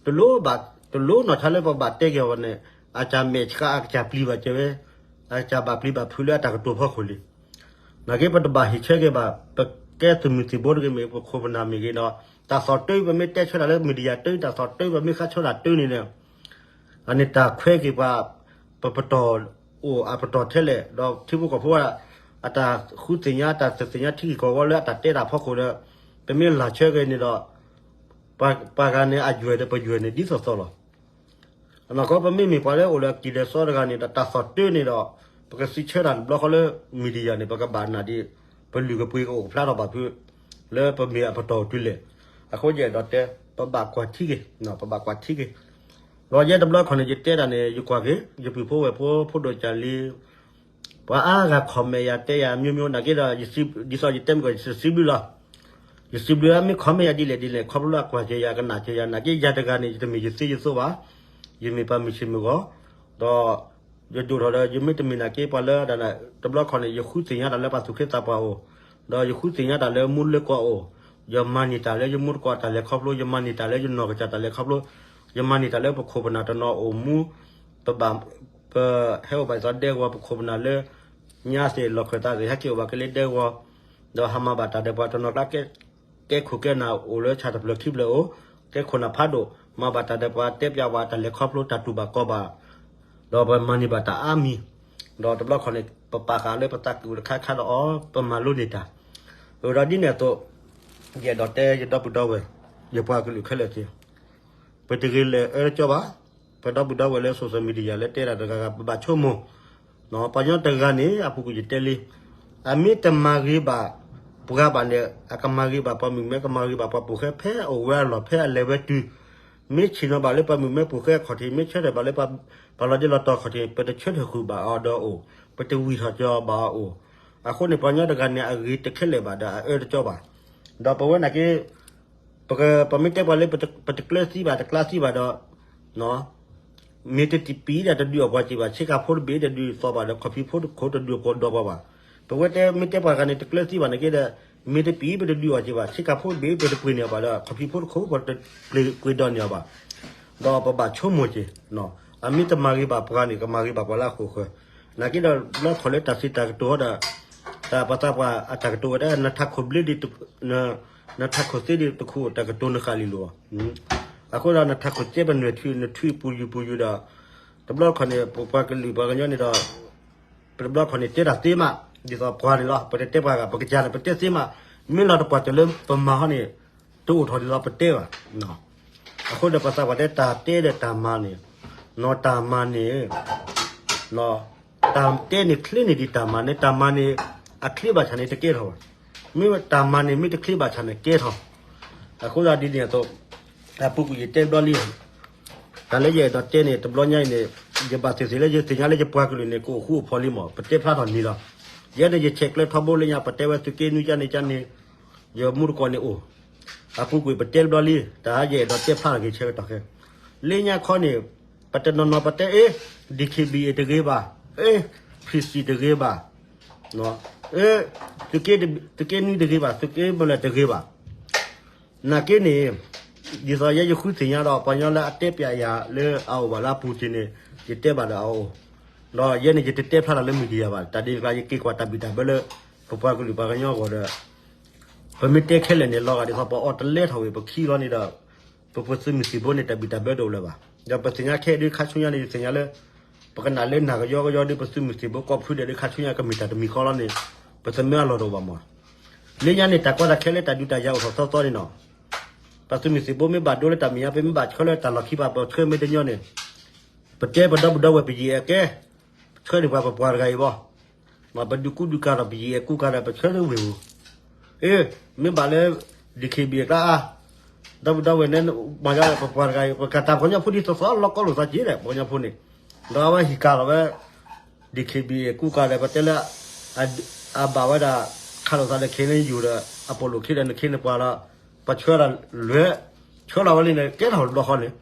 တလိၣ်ဘၣ် တလိၣ်နီၢ်ဆါလၢပဘၣ်တဲက့ၤအီၤဘၣ်န့ၣ် အကစၢ်မဲာ်ဆှးအကစၢ်ပျံၤဘၣ်ကဲဝဲ အကစၢ်ဘၣ်ပျံၤဘၣ်ဖုးလၢအတၢ်ကတိၤဖီခိၣ်လံ. နာ်က့ပတဘၣ်ဟ့ၣ်ဆၢက့ၤဘၣ် ပကဲသုးမုၢ်သံၣ်ဘိတဂ့ၤမ့ၢ် ပခိၣ်ပနၢ်မ့ၢ်ဂ့ၤဒီး တၢ်သီၣ်တၢ် ပမ့ၢ်တဲဆၢတၢ်လၢ media တၢ် တၢ်သီၣ်တၢ် ပမ့ၢ်ဃါဆၢတၢ်တၢ်န့ၣ်ဒီး အန့ၣ်တၢ်ခွဲက့ၤပှၤ ပပတီၢ်အိၣ်အပတီၢ်ထဲလဲၣ် ဒီးထံဖိကီၢ်ဖိ အတၢ်ဃုသ့ၣ်ညါ တၢ်သ့ၣ်ညါထံဂ့ၢ်ကီၢ်ဂီၤလၢအတၢ်တဲတၢ်ဖီခိၣ်ဒီး ပမ့ၢ်လၢဆၢက့ၤန့ၣ်ဒီး ပှၤဂၤန့ၣ်အယွဲၢ်ဒီးပယွဲၢ်န့ၣ်ဒ်သိးသိးလီၤ. အနီၢ်ကီၢ် ပမ့မ့ၢ်ပှၤလၢအိၣ်လၢအကံၢ်လဲၤစီတဂၤန့ၣ်ဒီး တၢ်သီၣ်တၢန့ၣ်ဒီး ပကစံးဆၢတၢ်တဘျီဃီလၢ media န့ၣ် ပကဘၣ်နာ်ဒ် ပလုၢ်ကပှ့ၤကအိၣ်ကဖျါထီၣ်ဘၣ်ဖုး လၢပမ့ၢ်အပတီၢ်တုၤလဲၣ်. အဃိယအဲၣ်ဒိးတဲ ပဘၣ်ကွၢ်ထံက့ၤ, ပဘၣ်ကွၢ်ထံက့ၤ. ဒီးယဲတဘျီခီန့ၣ် ယတဲတၢ်န့ၣ် ယကွၢ်က့ၤ ယပုၢ်ဖိဝဲၢ်ဖိ ဖိဒိၣ်ကၢ်လံ ပှၤအါဂၤ comment ယၤတဲယၤ မျိုးမျိုး နာ်က့ဒီး ဒ်သိးယတဲမ့ၢ်ကီး ယစံးဘျုးလီၤ. ယစံးဘျုးလၢမ့ၢ် comment ယၤဒ်လဲၣ်ဒ်လဲၣ် ခီဖျိလၢအကွၢ်က့ၤယၤ ကနၣ်က့ၤယၤ နာ်က့ယၤတဂၤန့ၣ် ယတမ့ၢ်ယသ့ယသိဘၣ်, ယမ့ၢ်ပှၤမုၢ်ဆ့ၣ်မုၢ်ဂီၤ, ဒီး ယဒိၣ်ထီၣ်ဒီး ယမ့ၢ်တမ့ၢ်နာ်က့ပှၤလၢဒ်န့ၣ် တဘျီခီန့ၣ် ယဃုသ့ၣ်ညါတၢ်လၢပှၤသူၣ်က့သးပှၢ်အိၣ်, ဒီးယဃုသ့ၣ်ညါတၢ်လၢမူလၢကီၢ်အိၣ်, ယမၤန့ၢ်တၢ်လၢယမူတကိးတၢ်လဲၤခီဖျိ, ယမၤန့ၢ်တၢ်လၢယနီၢ်ကစၢ်တၢ်လဲၤခီဖျိ, ယမၤန့ၢ်တၢ်လၢပခိၣ်ပနၢ်တနီၤအိၣ်မူ, ပဘၣ် ပဟဲအိၣ်ဘၣ်ဒ်သိးဒဲကဝီၤ ပခိၣ်ပနၢ်လၢ ညါသ့ၣ်လီၢ်ခၢၣ်သးသ့ၣ် ဟဲက့ၤအိၣ်ဘၣ်က့ၤလၢဒဲကဝီၤ, ဒီးဟးမၤဘၣ်တၢ်ဒီးပှၤတနီၤကျါ ကဲခိၣ်ကဲနၢ်အိၣ်လၢဆၣ်တဖျၢၣ်ခံဖျၢၣ်အိၣ်, ကဲခိၣ်နၢ်ဖးဒိၣ် မၤဘၣ်တၢ်ဒီးပှၤ တဲပျးဝဲတၢ်လဲၤခီဖျိ တၢ်တူၢ်ဘၣ်ကီဘၣ်, ဒီးပမၤန့ၢ်ဘၣ်တၢ်အါမံၤ, ဒီးတဘျီခီန့ၣ် ပပာ်ဃာ်လၢပသးကံၢ်ပူၤတခါခါဒီးအီၤ ပမၤလိန့ၢ်တၢ်, ဒီးဒ်န့ၣ်အသိး ယအဲၣ်ဒိးတဲယဒီပုၢ်ဒီဝဲၢ် ယပှၤကလုာ်ခဲလၢာ်သ့ၣ် ပတဂ့ၤလၢအၢတကၠီဘၣ်, ပဒီပုၢ်ဒီဝဲၢ်လၢ social media လၢတဲဒၣ်တဂၤဂၤ ပဘၣ်ဆိကမိၣ်, ပှၤကညီတဂၤန့ၣ် အပူၤကွံာ်ယတဲလံ, အမ့ၢ်တမၤဂ့ၤဘၣ်ပှၤဘၣ်န့ၣ် အကမၤဂ့ၤဘၣ်ပှၤမုၣ်မဲ ကမၤဂ့ၤဘၣ်ပှၤပိာ်ဃဲ ဖဲအအိၣ်ဝဲအလီၢ် ဖဲအလဲၤဝဲတုၤ, မ့ၢ်ဆ့ၣ်နီၤဘၣ်လၢပှၤမုၣ်မဲပိာ်ဃဲအခီၣ်ထံး မ့ၢ်ဆၢထၢၣ်ဘၣ်လၢ ပှၤလီၤဒ့လီၤတီၤအခီၣ်ထံး ပတဆၢထၢၣ်ဃုာ်ဘၣ်အီၤဒီးအိၣ်, ပတဝံၢ်ထီၣ်ကၠီဘၣ်အီၤအိၣ်, အဃိန့ၣ် ပှၤကညီတဂၤန့ၣ် အဂ့ၤတခဲလၢာ်ဘၣ်ဒီးအအၢတကၠီဘၣ်, ဒီးပဝဲနာ်က့ ပမ့ၢ်တဲပှၤလၢ ပတကျၢၤသံဘၣ် တကျါသံဘၣ်ဒီး မ့ၢ်တပံၤဒီးတဒုးအီၣ်ပှၤက့ၤဘၣ်, ဆ့ကၤဖိတဘ့ၣ်တဒုးသီဘၣ်ဒီး ခီၣ်ဖံးဖိတခိၣ်တဒုးကီးဒီးပှၤဘၣ်, ပဝဲတဲမ့ၢ်တဲပှၤဂၤန့ၣ် တကျၢၤသံဘၣ်နာ်က့ဒီး မ့ၢ်တပံၤပတဒုးအီၣ်က့ၤဘၣ်, ဆ့ကၤဖိတဘ့ၣ်ပတပှ့ၤန့ၢ်အီၤဘၣ်ဒီး ခီၣ်ဖံးဖိတခိၣ်ပတပှ့ၤဒီးန့ၢ်အီၤဘၣ်, ဒီးပဘၣ်ဆိကမိၣ်က့ၤ, အမ့ၢ်တမၤဂ့ၤဘၣ်ပှၤန့ၣ် ကမၤဂ့ၤဘၣ်ပှၤလၢအဃိာ်ဃၢၤ, နာ်က့ဒီး လၢခီၣ်လၢတၢ်စံးတၢ်ကတိၤဒီး တၢ်ပှၤသးပှၢ်အတၢ်ကတိၤဝဲဒၣ် နထးခိၣ်ဘျ့ဒ် နထးခိၣ်သ့ဒ်တခိၣ် တၢ်ကတိၤနဃၣ်လံလိၤ, အဃိဒီးနထးခိၣ်ကဲပနွဲၢ်ထံ နထွံၣ်ပူၤယူၤပူၤယူၤဒီး တဘျီခီန့ၣ် ပပှၤကလုာ်ပှၤကညီန့ၣ်ဒီး ပတဘျီခီန့ၣ် တဲတၢ်သ့မး ဒ်သိးပှၤန့ၣ်လီၤ. ပတတဲပှၤဂၤ ပကစၢ်န့ၣ် ပတဲသ့မး, မ့ၢ်လီၤတပှၢ်တၢၢ်လၢပမၤဟီန့ၣ် တအိၣ်ထီၣ်ဒ်သိးပတဲဘၣ်. အဃိဒီးပှၤသးပှၢ်တဲ တၢ်တဲဒီးတၢ်မၤန့ၣ်, နီၢ်တၢ်မၤန့ၣ် တၢ်တဲန့ၣ်ချ့န့ၣ်ဒ်တၢ်မၤန့ၣ်, တၢ်မၤန့ၣ် အချ့ဘၣ်ဆၣ်န့ၣ်တကဲထီၣ်ဘၣ်. မ့ၢ်တၢ်မၤန့ၣ် မ့ၢ်တချ့ဘၣ်ဆၣ်န့ၣ်ကဲထီၣ်. အဃိသတးဒ်န့ၣ်အသိး အပူၤကွံာ်ယတဲဘျီလံ, တၢ်လၢယအဲၣ်ဒိးတဲန့ၣ် တဘျီညါအံၤန့ၣ် ယဘၣ်သ့ၣ်သ့ၣ်လၢယသ့ၣ်ညါလၢယပှၤကလုာ်န့ၣ် ကအိၣ်ဃူအိၣ်ဖိးလံမး ပတဲဖျါထီၣ်န့ၣ်လီၤ. ယဲန့ၣ်ယဆဲးကျၢထီဘိလၢညါ ပတဲဝဲသုးက့နွံကန့ၣ်ကန့ၣ် ယမူတကိးန့ၣ်အိၣ်, အပူၤကွံာ်ပတဲဘျီလံ, တၢ်ယအဲၣ်ဒိးတဲဖျါထီၣ်က့ၤဆၢကတီၢ်ခဲ လၢညါခီန့ၣ် ပတနီၤနီၤပတဲအ့ၣ် ဒီးခ့ဘံၣ်အ့ၣ်တဂ့ၤဘၣ်, အ့ၣ် ဖံစံၣ်တဂ့ၤဘၣ်, အ့ၣ် သုးက့နွံတဂ့ၤဘၣ်, သုးက့မလၢာ်တဂ့ၤဘၣ်. နာ်က့န့ၣ် ဒ်သိးယဲယဃုသ့ၣ်ညါဒီး ပှၤကညီလၢအတဲပျးယၤလၢအအိၣ်ဘၣ်လၢအပူၤက့ၤန့ၣ် ယတဲဘၣ်ဒီးအအိၣ်, ဒီးယဲန့ၣ်ယတတဲဖျါတၢ်လၢ media ဘၣ်. တၢ်ဒ်န့ၣ်အကျါ ယက့ၤကွၢ်တၢ်ဘံၣ်တၢ်ဘၢလၢ ပပှၤကလုာ်ပှၤကညီအဂီၢ်ဒီး ပမ့ၢ်တဲခဲလၢာ်န့ၣ် လီၤဂာ်ဒ်သိးပအီၣ်တလဲထီၣ်ဝံၤ ပခံလီၤန့ၣ်ဒီး ပပသုးမုၢ်သံၣ်ဘိန့ၣ် တၢ်ဘံၣ်တၢ်ဘၢတအိၣ်လၢၤဘၣ်. ဒီးပသ့ၣ်ညါခဲအံၤဒ်ခါဆူညါန့ၣ် ယသ့ၣ်ညါလၢ ပကနၣ်လၢနၢ်ကယီကယီဒ်ပသုးမုၢ်သံၣ်ဘိကိးဖုဒဲးဒ်ခါဆူညါကမ့ၢ်တၢ်တမံၤဃီလီၤန့ၣ် ပသမၢအလီၢ်တအိၣ်ဘၣ်မး. လၢညါန့ၣ် တၢ်ကီတၢ်ခဲလၢတၢ်ဒုးတၢ်ယၤအိၣ်ထီၣ်သီသီန့ၣ်နီၤ ပသုးမုၢ်သံၣ်ဘိမ့ၢ်ဘၣ်ဒိလၢတၢ်မဲာ်ညါ ပမ့ၢ်ဘၣ်ဆှၢလၢတၢ်လီၢ်ခံဘၣ် ပဆှၢမ့ၢ်တညီန့ၣ် ပတဲပဒီပုၢ်ဒီဝဲၢ်ပယံာ်အဲၣ်ကဲ ဆှၢန့ၢ်ပှၤပပှၤတဂၤအံၤဘၣ်. မ့ၢ်ပဒုးကူဒုးကၤဒီးပယံာ်အဲၣ်ကူကၤဒီးပဆှၢဝ့ၢ်ပူၤ, အ့ မ့ၢ်ဘၣ်လၢ ဒီးခ့ဘံၣ်အကျါအါ ဒီပုၢ်ဒီဝဲၢ်န့ၣ် မ့ၢ်ပပှၤတဂၤအံၤ ပကၤတၢ်ပှၤကညီဖိဒ်သိးသိးလီၤကီလိာ်သးက့ၤဒီး ပှၤကညီဖိန့ၣ် ဒီးအဝဲဟံၣ်ကၤလီၤဝဲ ဒီးခ့ဘံၣ်အဲၣ်ကူကၤဒီး ပတဲလၢ အဘၣ်ဝဲဒၣ် ခးလိာ်သးဒီး ခ့န့ၣ်ယူၤဒီး အပိာ်လိာ်ခံဒီး နခ့နပှၤလီၤ ပဆှၢတၢ်လွဲ ဆှၢလီၤဝဲလံန့ၣ် ကဲထီၣ်တဘျီဃီန့ၣ်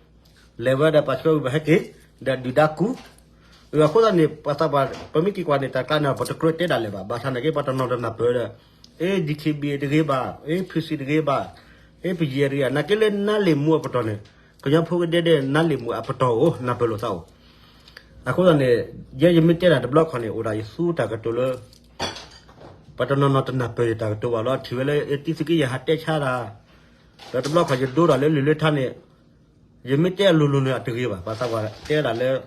လဲၤဝဲဒီးပှၤဆှၢဝံၤပဟဲက့ၤ ဒီးဒုၣ်ဒါကူ အဃိသတးန့ၣ် ပှၤသးပှၢ် ပမ့ၢ်က့ၤကွၢ်န့ၣ် တၢ်ကျါန့ၣ် ပတကြၢးတဲဒၣ်လဲာ်ဘၣ် ဘၣ်ဆၣ်နာ်က့ ပှၤတနီၤတနၢ်ပၢၢ်ဒီး အ့ ဒီးခ့ဘံၣ်တဂ့ၤဘၣ် အ့ ဖံစံၣ်တဂ့ၤဘၣ် အ့ ပယံာ်တဂ့ၤ နာ်က့လၢနါလ့ၣ်မူအပတီၢ်န့ၣ် ကညီဖိကဒဲဒဲ နါလ့ၣ်မူအပတီၢ်အိၣ် နၢ်ပၢၢ်လိာ်သးအိၣ် အဃိသတးန့ၣ် ယဲယမ့ၢ်တဲတၢ်တဘျီခီန့ၣ် အိၣ်ဒၣ်ယသူတၢ်ကတိၤလၢ ပှၤတနီၤနီၤတနၢ်ပၢၢ်ယတၢ်ကတိၤဘၣ်လီၤ ထံၣ်ဝဲလၢ အ့ တံသုးက့ယဲၢ်ဟးတဲဆါတၢ် ဒီးတဘျီခီယဒိတၢ်လၢလၢၢ်လၢထါန့ၣ် ယမ့ၢ်တဲအလိၤလိၤန့ၣ် အတဂ့ၤဘၣ် ပှၤသးပှၢ်တဲဒၣ်လၢ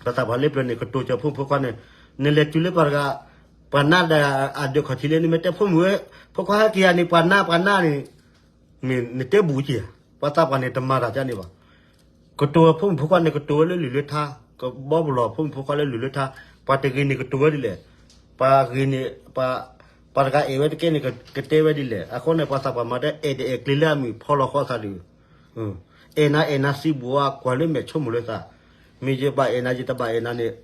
ပှၤသးပှၢ်လၢပျၢၤန့ၣ် ကတိၤစၢၤဖိမုၣ်ဖိခွါန့ၣ် နလဲၤတုၤလၢပှၤတဂၤ ပှၤနါဒီးအဒၢးခီၣ်ထံးလၢ နမ့ၢ်တဲဖိမုၣ်ဝဲ ဖိခွါဟဲက့ၤယၤန့ၣ် ပှၤနါ ပှၤနါန့ၣ် မ့ၢ်နတဲဘူးက့ၤဧါ ပှၤသးပှၢ်န့ၣ်တမၤတၢ်ဒ်န့ၣ်ဘၣ်. ကတိၤဝဲဖိမုၣ်ဖိခွါန့ၣ် ကတိၤဝဲလၢလုၢ်လၢထါ, ကဘီပလီၢ်ဖိမုၣ်ဖိခွါလၢလုၢ်လၢထါ, ပှၤတဂ့ၤန့ၣ်ကတိၤဝဲဒ်လဲၣ်, ပှၤဂ့ၤန့ၣ် ပှၤတဂၤအဲၣ်ဝဲတကဲန့ၣ် ကတဲဝဲဒ်လဲၣ်. အဃိန့ၣ် ပှၤသးပှၢ်မၤတၢ်အဲၣ်တအဲၣ်ကျ့ၤလၢအမုၣ်ဖီလီၤဃီသးဒုး, အဲၣ်နၤအဲၣ်နၤစံးဘျုးအကွၢ်လၢမဲာ်ဆိကမိၣ်လၢသး, မ့ၢ်ယဘၣ်အဲၣ်နၤယတဘၣ်အဲၣ်နၤန့ၣ်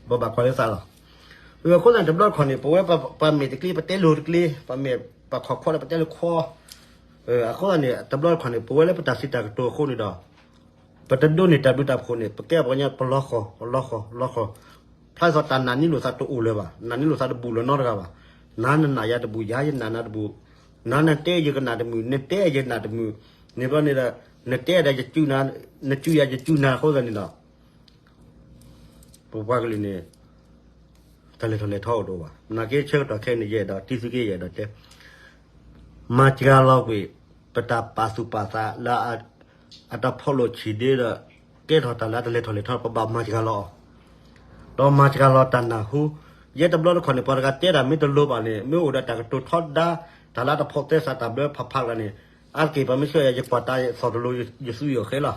ပဘၣ်ကွၢ်လၢသးလီၤ. အဃိသတးန့ၣ် တဘျီတခီၣ်န့ၣ် ပဝဲပှၤမဲာ်တကျ့ၤ ပတဲလိၤတကျ့ၤ, ပှၤမဲာ်ပှၤခီၣ်ခွီဒီးပတဲလိၤခွီ, အဃိသတးန့ၣ် တဘျီတခီၣ်န့ၣ် ပဝဲလၢပတၢ်စံးတၢ်ကတိၤအဃိန့ၣ်ဒီး ပတဒိးန့ၢ်တၢ်ဘျုးတၢ်ဖှိၣ်န့ၣ် ပကဲပှၤကညီပလီၤဃီၤ ပလီၤဃီၤ လီၤဃီၤ, ဖျါသီတၢ်နာ်န့ၢ်လိာ်သးတအိၣ်လၢၤဘၣ်, နာ်န့ၢ်လိာ်သးတဘူၣ်လၢၤနီတဂၤဘၣ်, နၤနနာ်ယၤတဘူၣ် ယၤယနာ်နၤတဘူၣ်, နၤနတဲယကနၣ်တမုာ် နတဲယကနၣ်တမုာ်, န့ၣ်ဘျီန့ၣ်ဒီး နတဲဒီးယစုနၤ, နစုယၤယစုနၤအဃိသတးန့ၣ်ဒီး ပပှၤကလုာ်န့ၣ် တၢ်လဲၤထီၣ်လဲၤထီအိၣ်တအိၣ်ဘၣ်. နာ်က့ဆၢကတီၢ်ခဲအံၤန့ၣ် ယအဲၣ်ဒိးတံၤသုက့ ယအဲၣ်ဒိးတဲ, မၤစှၤလီၤကွံာ် ပတၢ်ပာ်သူၣ်ပာ်သးလၢ အတၢ်ဖီၣ်လိာ်ဆံးဒ့ဒီး ကဲထီၣ်တၢ်လၢအတလဲၤထီၣ်လဲၤထီ ပဘၣ်မၤစှၤလီၤအီၤ, ဒီးမၤစှၤလီၤတၢ်နၢ်ဟူ, ယဲတဘျီတခီၣ်န့ၣ် ပှၤတဂၤတဲတၢ်မ့ၢ်တလိၤဘၣ်န့ၣ် မ့ၢ်အိၣ်ဒီးတၢ်ကတိၤထီဒါ တၢ်လၢအတဖိးသဲစးတၢ်ဘျၢဖးဖးတဂၤန့ၣ်, အါတက့ၢ်ပှၤမ့ၢ်ဆှၢယၤ ယကွၢ်တၢ်သီၣ်တလိၤ ယသူအီၤဃဲလီ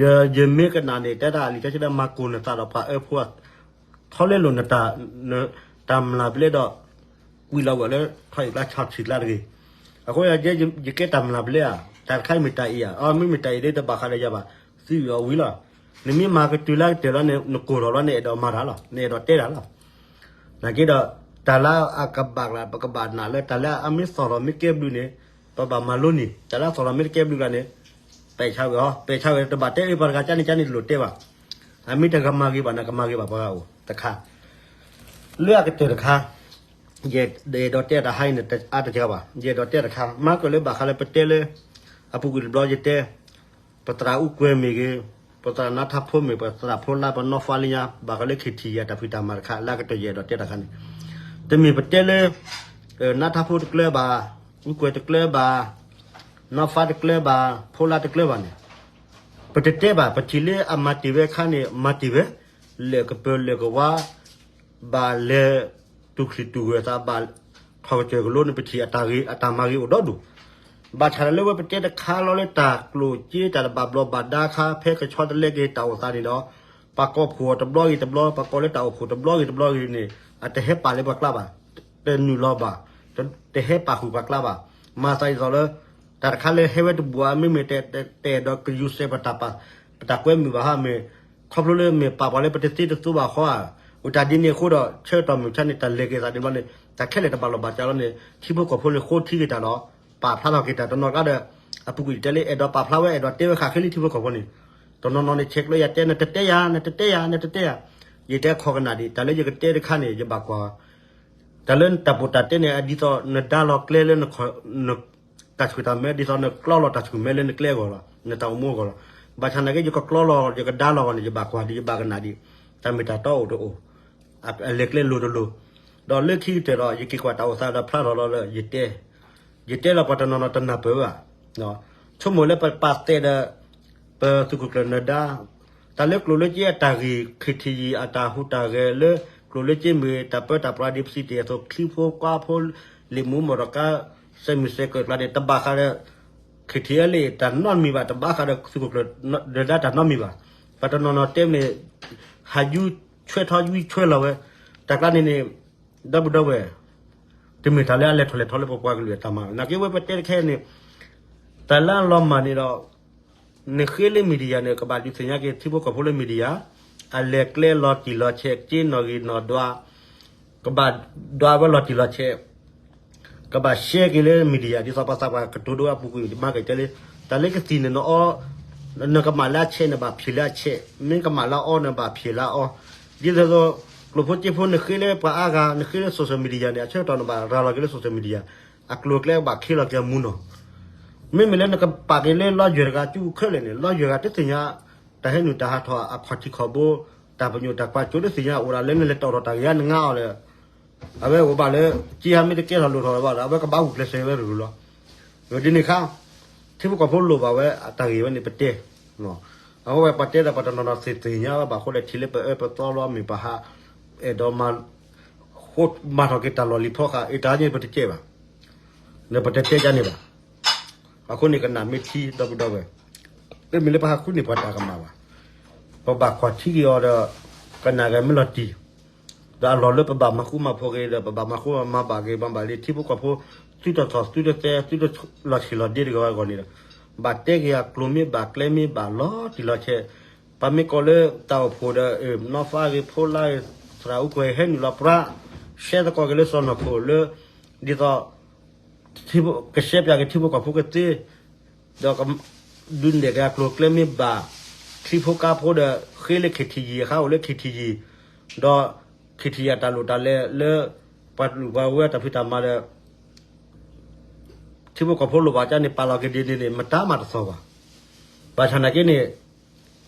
ၤ. ယမ့ၢ်ကနၣ်န့ၣ် တဲတၢ်အလံာ်စီဆှံဒီး မၤကိၢ်နသးဒီးပှၤအၢဖိ, ထီလ့လိာ်နတၢ်မျၢ်ဘျဲဒီး ကွံာ်လီၤဝဲလၢထီၣ်အံၤကျါဆီၣ်ဆံးကျါတဂ့ၤ. အဃိယဲ ယကဲတၢ်မျၢ်ဘျဲဧါ, တၢ်တခါအံၤမ့ၢ်တၢ်အံၤဧါ, အမ့မ့ၢ်တၢ်အံၤဒီးတဘၣ်ဃးဒီးယၤဘၣ်, သုအီၤဝံၤလီၤ. နမ့ၢ်မၤကတုၤလၢကတၢၢ်လီၤန့ၣ် နကိၢ်ထီၣ်လီၤ နအဲၣ်ဒိးမၤတၢ်လီၤ, နအဲၣ်ဒိးတဲတၢ်လီၤ. နာ်က့ဒီး တၢ်လၢအကဘၣ်ကျါ ပကဘၣ်နာ်လၢ တၢ်လၢအမ့ၢ်သီၣ်လီၤမ့ၢ်ကဲဘျုးန့ၣ် ပဘၣ်မၤလိန့ၢ်, တၢ်လၢအသီၣ်လီၤမ့ၢ်တကဲဘျုးကျါန့ၣ် ပဲာ်ဆါဝဲအီၤ, ပဲာ်ဆါဝဲ တဘၣ်တဲအၢပှၤတဂၤကန့ၣ်ကန့ၣ်တလိၣ်တဲဘၣ်. အမ့ၢ်တကမၤဂ့ၤဘၣ်န့ၣ် ကမၤဂ့ၤဘၣ်ပှၤဂၤအိၣ်တခါ, လၢအကတၢၢ်တခါ, ယအဲၣ်ဒိးတဲတၢ်ဟါအံၤန့ၣ် အါတက့ၢ်ဘၣ်, ယအဲၣ်ဒိးတဲတခါ မၤကၢၢ်လၢဘၣ်ဃးလၢပတဲလၢ အပူၤကွံာ်တဘျီယတဲ ပသရၣ်အူကွဲၤမ့ၢ်ဂ့ၤ, ပသရၣ်နါထါဖိမ့ၢ်, ပသရၣ်ဖိလါ ပနီၢ်ဖးလံညါ ဘၣ်ဃးလၢ ခ့ထံယၤ တၢ်ဖံးတၢ်မၤတခါ လၢအကတၢၢ်ယအဲၣ်ဒိးတဲတခါန့ၣ်, တမ့ၢ်ပတဲလၢ နါထါဖိတကျၢၤဘၣ်, အူကွဲၤတကျၢၤဘၣ်, နီၢ်ဖးတကျၢၤဘၣ်, ဖိလါတကျၢၤဘၣ်န့ၣ်, ပတတဲဘၣ်, ပထံၣ်လၢအမၤတ့ၢ်ဝဲအခါန့ၣ် မၤတ့ၢ်ဝဲ, လဲၣ်ကပၢၤလဲၣ်ကဝါ ဘၣ်လဲၤတူၢ်ချံတူၢ်ဂၢၢ်သး ဘၣ်ထီၣ်ကစၢၢ်ကလိန့ၣ် ပထံၣ်အတၢ်ဂ့ၤ အတၢ်မၤဂ့ၤအိၣ်ဒီဒူၣ်, ဘၣ်ဆၣ်ဒီးလၢဝဲပတဲတခါလီၤလၢတၢ်ကျိၣ်စ့တၢ်တဘၣ်ဘျီးဘၣ်ဒါခါ ဖဲကဆီတလဲက့ၤတၢ်အိၣ်သးန့ၣ်ဒီး ပှၤကိးဖှိၣ်အီၤတဘျီဂ့ၤတဘျီ, ပှၤကိးလၢတၢ်အိၣ်ဖှိၣ်တဘျီဂ့ၤတဘျီဂ့ၤန့ၣ် အတဟဲပာ်လၢပှၤကျါဘၣ်, တနုာ်လီၤဘၣ်, တဟဲပာ်ဃုာ်ပှၤကျါဘၣ်, မၤသးဒ်သိးလၢ တၢ်တခါလၢဟဲဝဲတဘူၣ်ဧါ မ့မ့ၢ်တအဲၣ်ဒိးကယူၤစဲးပတၢ်ကွဲမုာ်ဘၣ်ဟါမ့ၢ်, ခီဖျိလၢမ့ၢ်ပာ်ပှၤလၢပတသ့တသိဘၣ်ဃီဧါ, အိၣ်တၢ်ဒ်န့ၣ်အဃိဒီး ဆၢကတီၢ်မုၢ်ဆါန့ၣ် တၢ်လဲၤက့ၤသးဒ်ဘျီန့ၣ် တၢ်ခဲလၢာ်တဘၣ်လီၢ်ဘၣ်စးလီၤန့ၣ် ထံဖိကီၢ်ဖိန့ၣ် ဃိထံက့ၤတၢ်ဒီး ပာ်ဖျါထီၣ်က့ၤတၢ်တနီၤကျါဒီး အပူၤကွံာ်တဲလၢအဲၣ်ဒိးပာ်ဖျါဝဲ အဲၣ်ဒိးတဲဝဲဃာ်ဃ့လံထံဖိကီၢ်ဖိန့ၣ်, တနီၤနီၤန့ၣ် ဆဲးကျၢယၤတဲ နတတဲယၤ နတတဲယၤ နတတဲယၤ, ယတဲခီကနၣ်ဒံး တၢ်လၢယကတဲတခါန့ၣ် ယဘၣ်ကွၢ် တၢ်လၢတၢ်ပိာ်တၢ်တဲန့ၣ် ဒ်သိးနဒါလီၤကျဲလၢ တၢ်ဆူၣ်တၢ်မဲ ဒ်သိးနကျီလီၤတၢ်ဆူၣ်မဲလၢနကျဲအဂီၢ်လီၤ, နတၢ်အိၣ်မူအဂီၢ်လီၤ. ဘၣ်ဆၣ်နာ်က့ ယကကျီလီၤ ယကဒါလီၤအဂီၢ်န့ၣ် ယဘၣ်ကွၢ်ဒံး ယဘၣ်ကနၣ်ဒံး တၢ်မ့ၢ်တၢ်တီအိၣ်တအိၣ်, အလဲၤကျဲလိၤတလိၤ, ဒီးလၢခံကတၢၢ်ဒီး ယက့ၤကွၢ်တၢ်အိၣ်သးဒီးဖျါထီၣ်လီၤလၢယတဲ, ယတဲလီၤပှၤတနီၤနီၤတနၢ်ပၢၢ်ဘၣ်. ဆိကမိၣ်လၢပပာ်သဲးဒီး ပသုးခိၣ်ကျၢၢ်နၢၤဒါ တၢ်လၢကျိၣ်လၢက့အတၢ်ဂ့ၢ် ခ့ထံယံၤအတၢ်ဟူးတၢ်ဂဲၤလၢ ကျိၣ်လၢက့မ့ၢ်တၢ်ပၢတၢ်ပြးဒ်ပစံးတ့ၢ်အသိး ချံဖိကွါဖိ လံာ်မူမီၢ်ဒီးကါ စဲမုၢ်စဲကၢၢ်ကျါန့ၣ် တဘၣ်ဃးဒီး ခ့ထံအလံာ်တၢ်နီတမံၤဘၣ်, တဘၣ်ဃးဒီးသုးခိၣ်ကျၢၢ်နၢၤဒါတၢ်နီတမံၤဘၣ်. ပှၤတနီၤနီၤတဲမ့ၢ် ဟးယူဆွဲထီၣ်ယူဆွဲလီၤဝဲ တၢ်ကျါန့ၣ်န့ၣ် ဒီပုၢ်ဒီဝဲၢ် တမ့ၢ်တၢ်လၢအလဲၤထီၣ်လဲၤထီလၢပပှၤကလုာ်အတၢ်မၤ, နာ်က့ဝဲပတဲတခဲန့ၣ် တၢ်လၢအလီၤမၢ်န့ၣ်ဒီး နဃ့လၢ media န့ၣ် ကဘၣ်ဒုးသ့ၣ်ညါက့ၤထံဖိကီၢ်ဖိလၢ media, အလဲၤကျဲလီၤတံၢ်လီၤဆဲး က့နီၣ်ဂံၢ်နီၣ်ဒွး, ကဘၣ်ဒွးဝဲလီၤတံၢ်လီၤဆဲး ကဘၣ် share က့ၤလၢ media ဒ်သိးပှၤသးပှၢ်ကတိၤဒိအပူၤကွံာ် မၤက့ၤတဲလၢ တၢ်လၢကသံၣ်န့ၣ်နအီ, နကမၣ်လၢအဆဲး နဘၣ်ဖံးလၢအဆဲး, မ့ၢ်ကမၣ်လၢအအီ နဘၣ်ဖံးလၢအအီ, ဒ်သိးသိး ကျိၣ်ဖိစ့ဖိနဃ့လၢပှၤအါဂၤ နဃ့လၢ social media န့ၣ် အဆၢကတီၢ်နဘၣ်ရၤလီၤက့ၤလၢ social media, အကျိၤအကျဲဘၣ်ခ့လီၤက့ၤအမူနီၢ်, မ့မ့ၢ်လၢနကပာ်က့ၤလၢ lawyer တဂၤ ကၠူခဲလၢာ်န့ၣ် lawyer တဂၤတသ့ၣ်ညါ တၢ်ဟဲနုာ်တၢ်ဟးထီၣ်အခီၣ်ထံးခီၣ်ဘိ, တၢ်ပညိၣ်တၢ်ကွၢ်စိတသ့ၣ်ညါ အိၣ်ဒၣ်လၢနလဲၤတီၣ်ထီၣ်တၢ်ဂ့ၢ်အါနငါအီၤလၢ အဝဲအိၣ်ဘၣ်လၢ က့ဟးမ့ၢ်တကဲထီၣ်လိၣ်ထီၣ်ဘၣ်ဒီး အဝဲကဘၣ်ဂုာ်ကျဲးစၢးဝဲရူၤရူၤလီၤ. ဒ်န့ၣ်အခါ ထံဖိကီၢ်ဖိလိၣ်ဘၣ်ဝဲအတၢ်ဂ့ၢ်ဝဲန့ၣ်ပတဲ, အဝဲပှၤတဲဒီးပှၤတနီၤနီၤသ့ၣ်ညါဘၣ်အဃိဒီး ထံၣ်လၢပအၢပသီလီၤမ့ၢ်ပဟး အဲၣ်ဒိးမၤ ဃိမၤထီၣ်က့ၤတၢ်လီၢ်လံၤဖီဃာ် အတၢ်န့ၣ်ပတတဲဘၣ်, ဒီးပတတဲကန့ၣ်ဘၣ်. အဃိန့ၣ်ကနၣ်မ့ၢ်ထံဒီပုၢ်ဒီဝဲၢ်, မ့မ့ၢ်လၢပဟးဃုန့ၢ်ပှၤတၢ်ကမၣ်ဘၣ်, ပဘၣ်ကွၢ်ထံက့ၤအီၤဒီး ကနၣ်က့ၤမ့ၢ်လီၤတံၢ်, ဒီးအလီၢ်လၢပဘၣ်မၤဃူမၤဖိးက့ၤဒီး ပဘၣ်မၤဃူမၤဘၣ်က့ၤ မၤဘၣ်လံ ထံဖိကီၢ်ဖိ, သုတထီၣ်သုတသဲ သုတလီၤဆံးလီၤဒ့တဂ့ၤအဂီၢ်န့ၣ်ဒီး ဘၣ်တဲက့ၤအကျိၤမ့ၢ်ဘၣ်ကျဲမ့ၢ်ဘၣ်လီၤတံၢ်လီၤဆဲး, ပမ့ၢ်ကိးလၢတၢ်အိၣ်ဖှိၣ်ဒီး နီၢ်ဖးဂ့ၤ ဖိလါဂ့ၤ သရၣ်အူကွဲၤဟဲနုာ်လီၤပြး ရှဲသကိးက့ၤလၢစီၢ်နီၤခိၣ်လၢ ဒ်သိး ကရှဲပၠးက့ၤထံဖိကီၢ်ဖိကသ့, ဒီး ဒုးနဲၣ်က့ၤအကျိၤကျဲမ့ၢ်ဘၣ်, ထံဖိကါဖိဒီး ဃ့လၢ ခ့ထံယံၤ အခါအိၣ်လၢ ခ့ထံယံၤ, ဒီး ခ့ထံယံၤ အတၢ်လိၣ်တၢ်လဲၤလၢ ပှၤတလူၢ်ပှၤဝဲတၢ်ဖံးတၢ်မၤဒီး ထံဖိကီၢ်ဖိလိၣ်ဘၣ်ကါန့ၣ် ပာ်လီၤက့ၤဒ်န့ၣ်န့ၣ် မတၤမးတသီၣ်ဘၣ်. ဘၣ်ဆၣ်နာ်က့န့ၣ်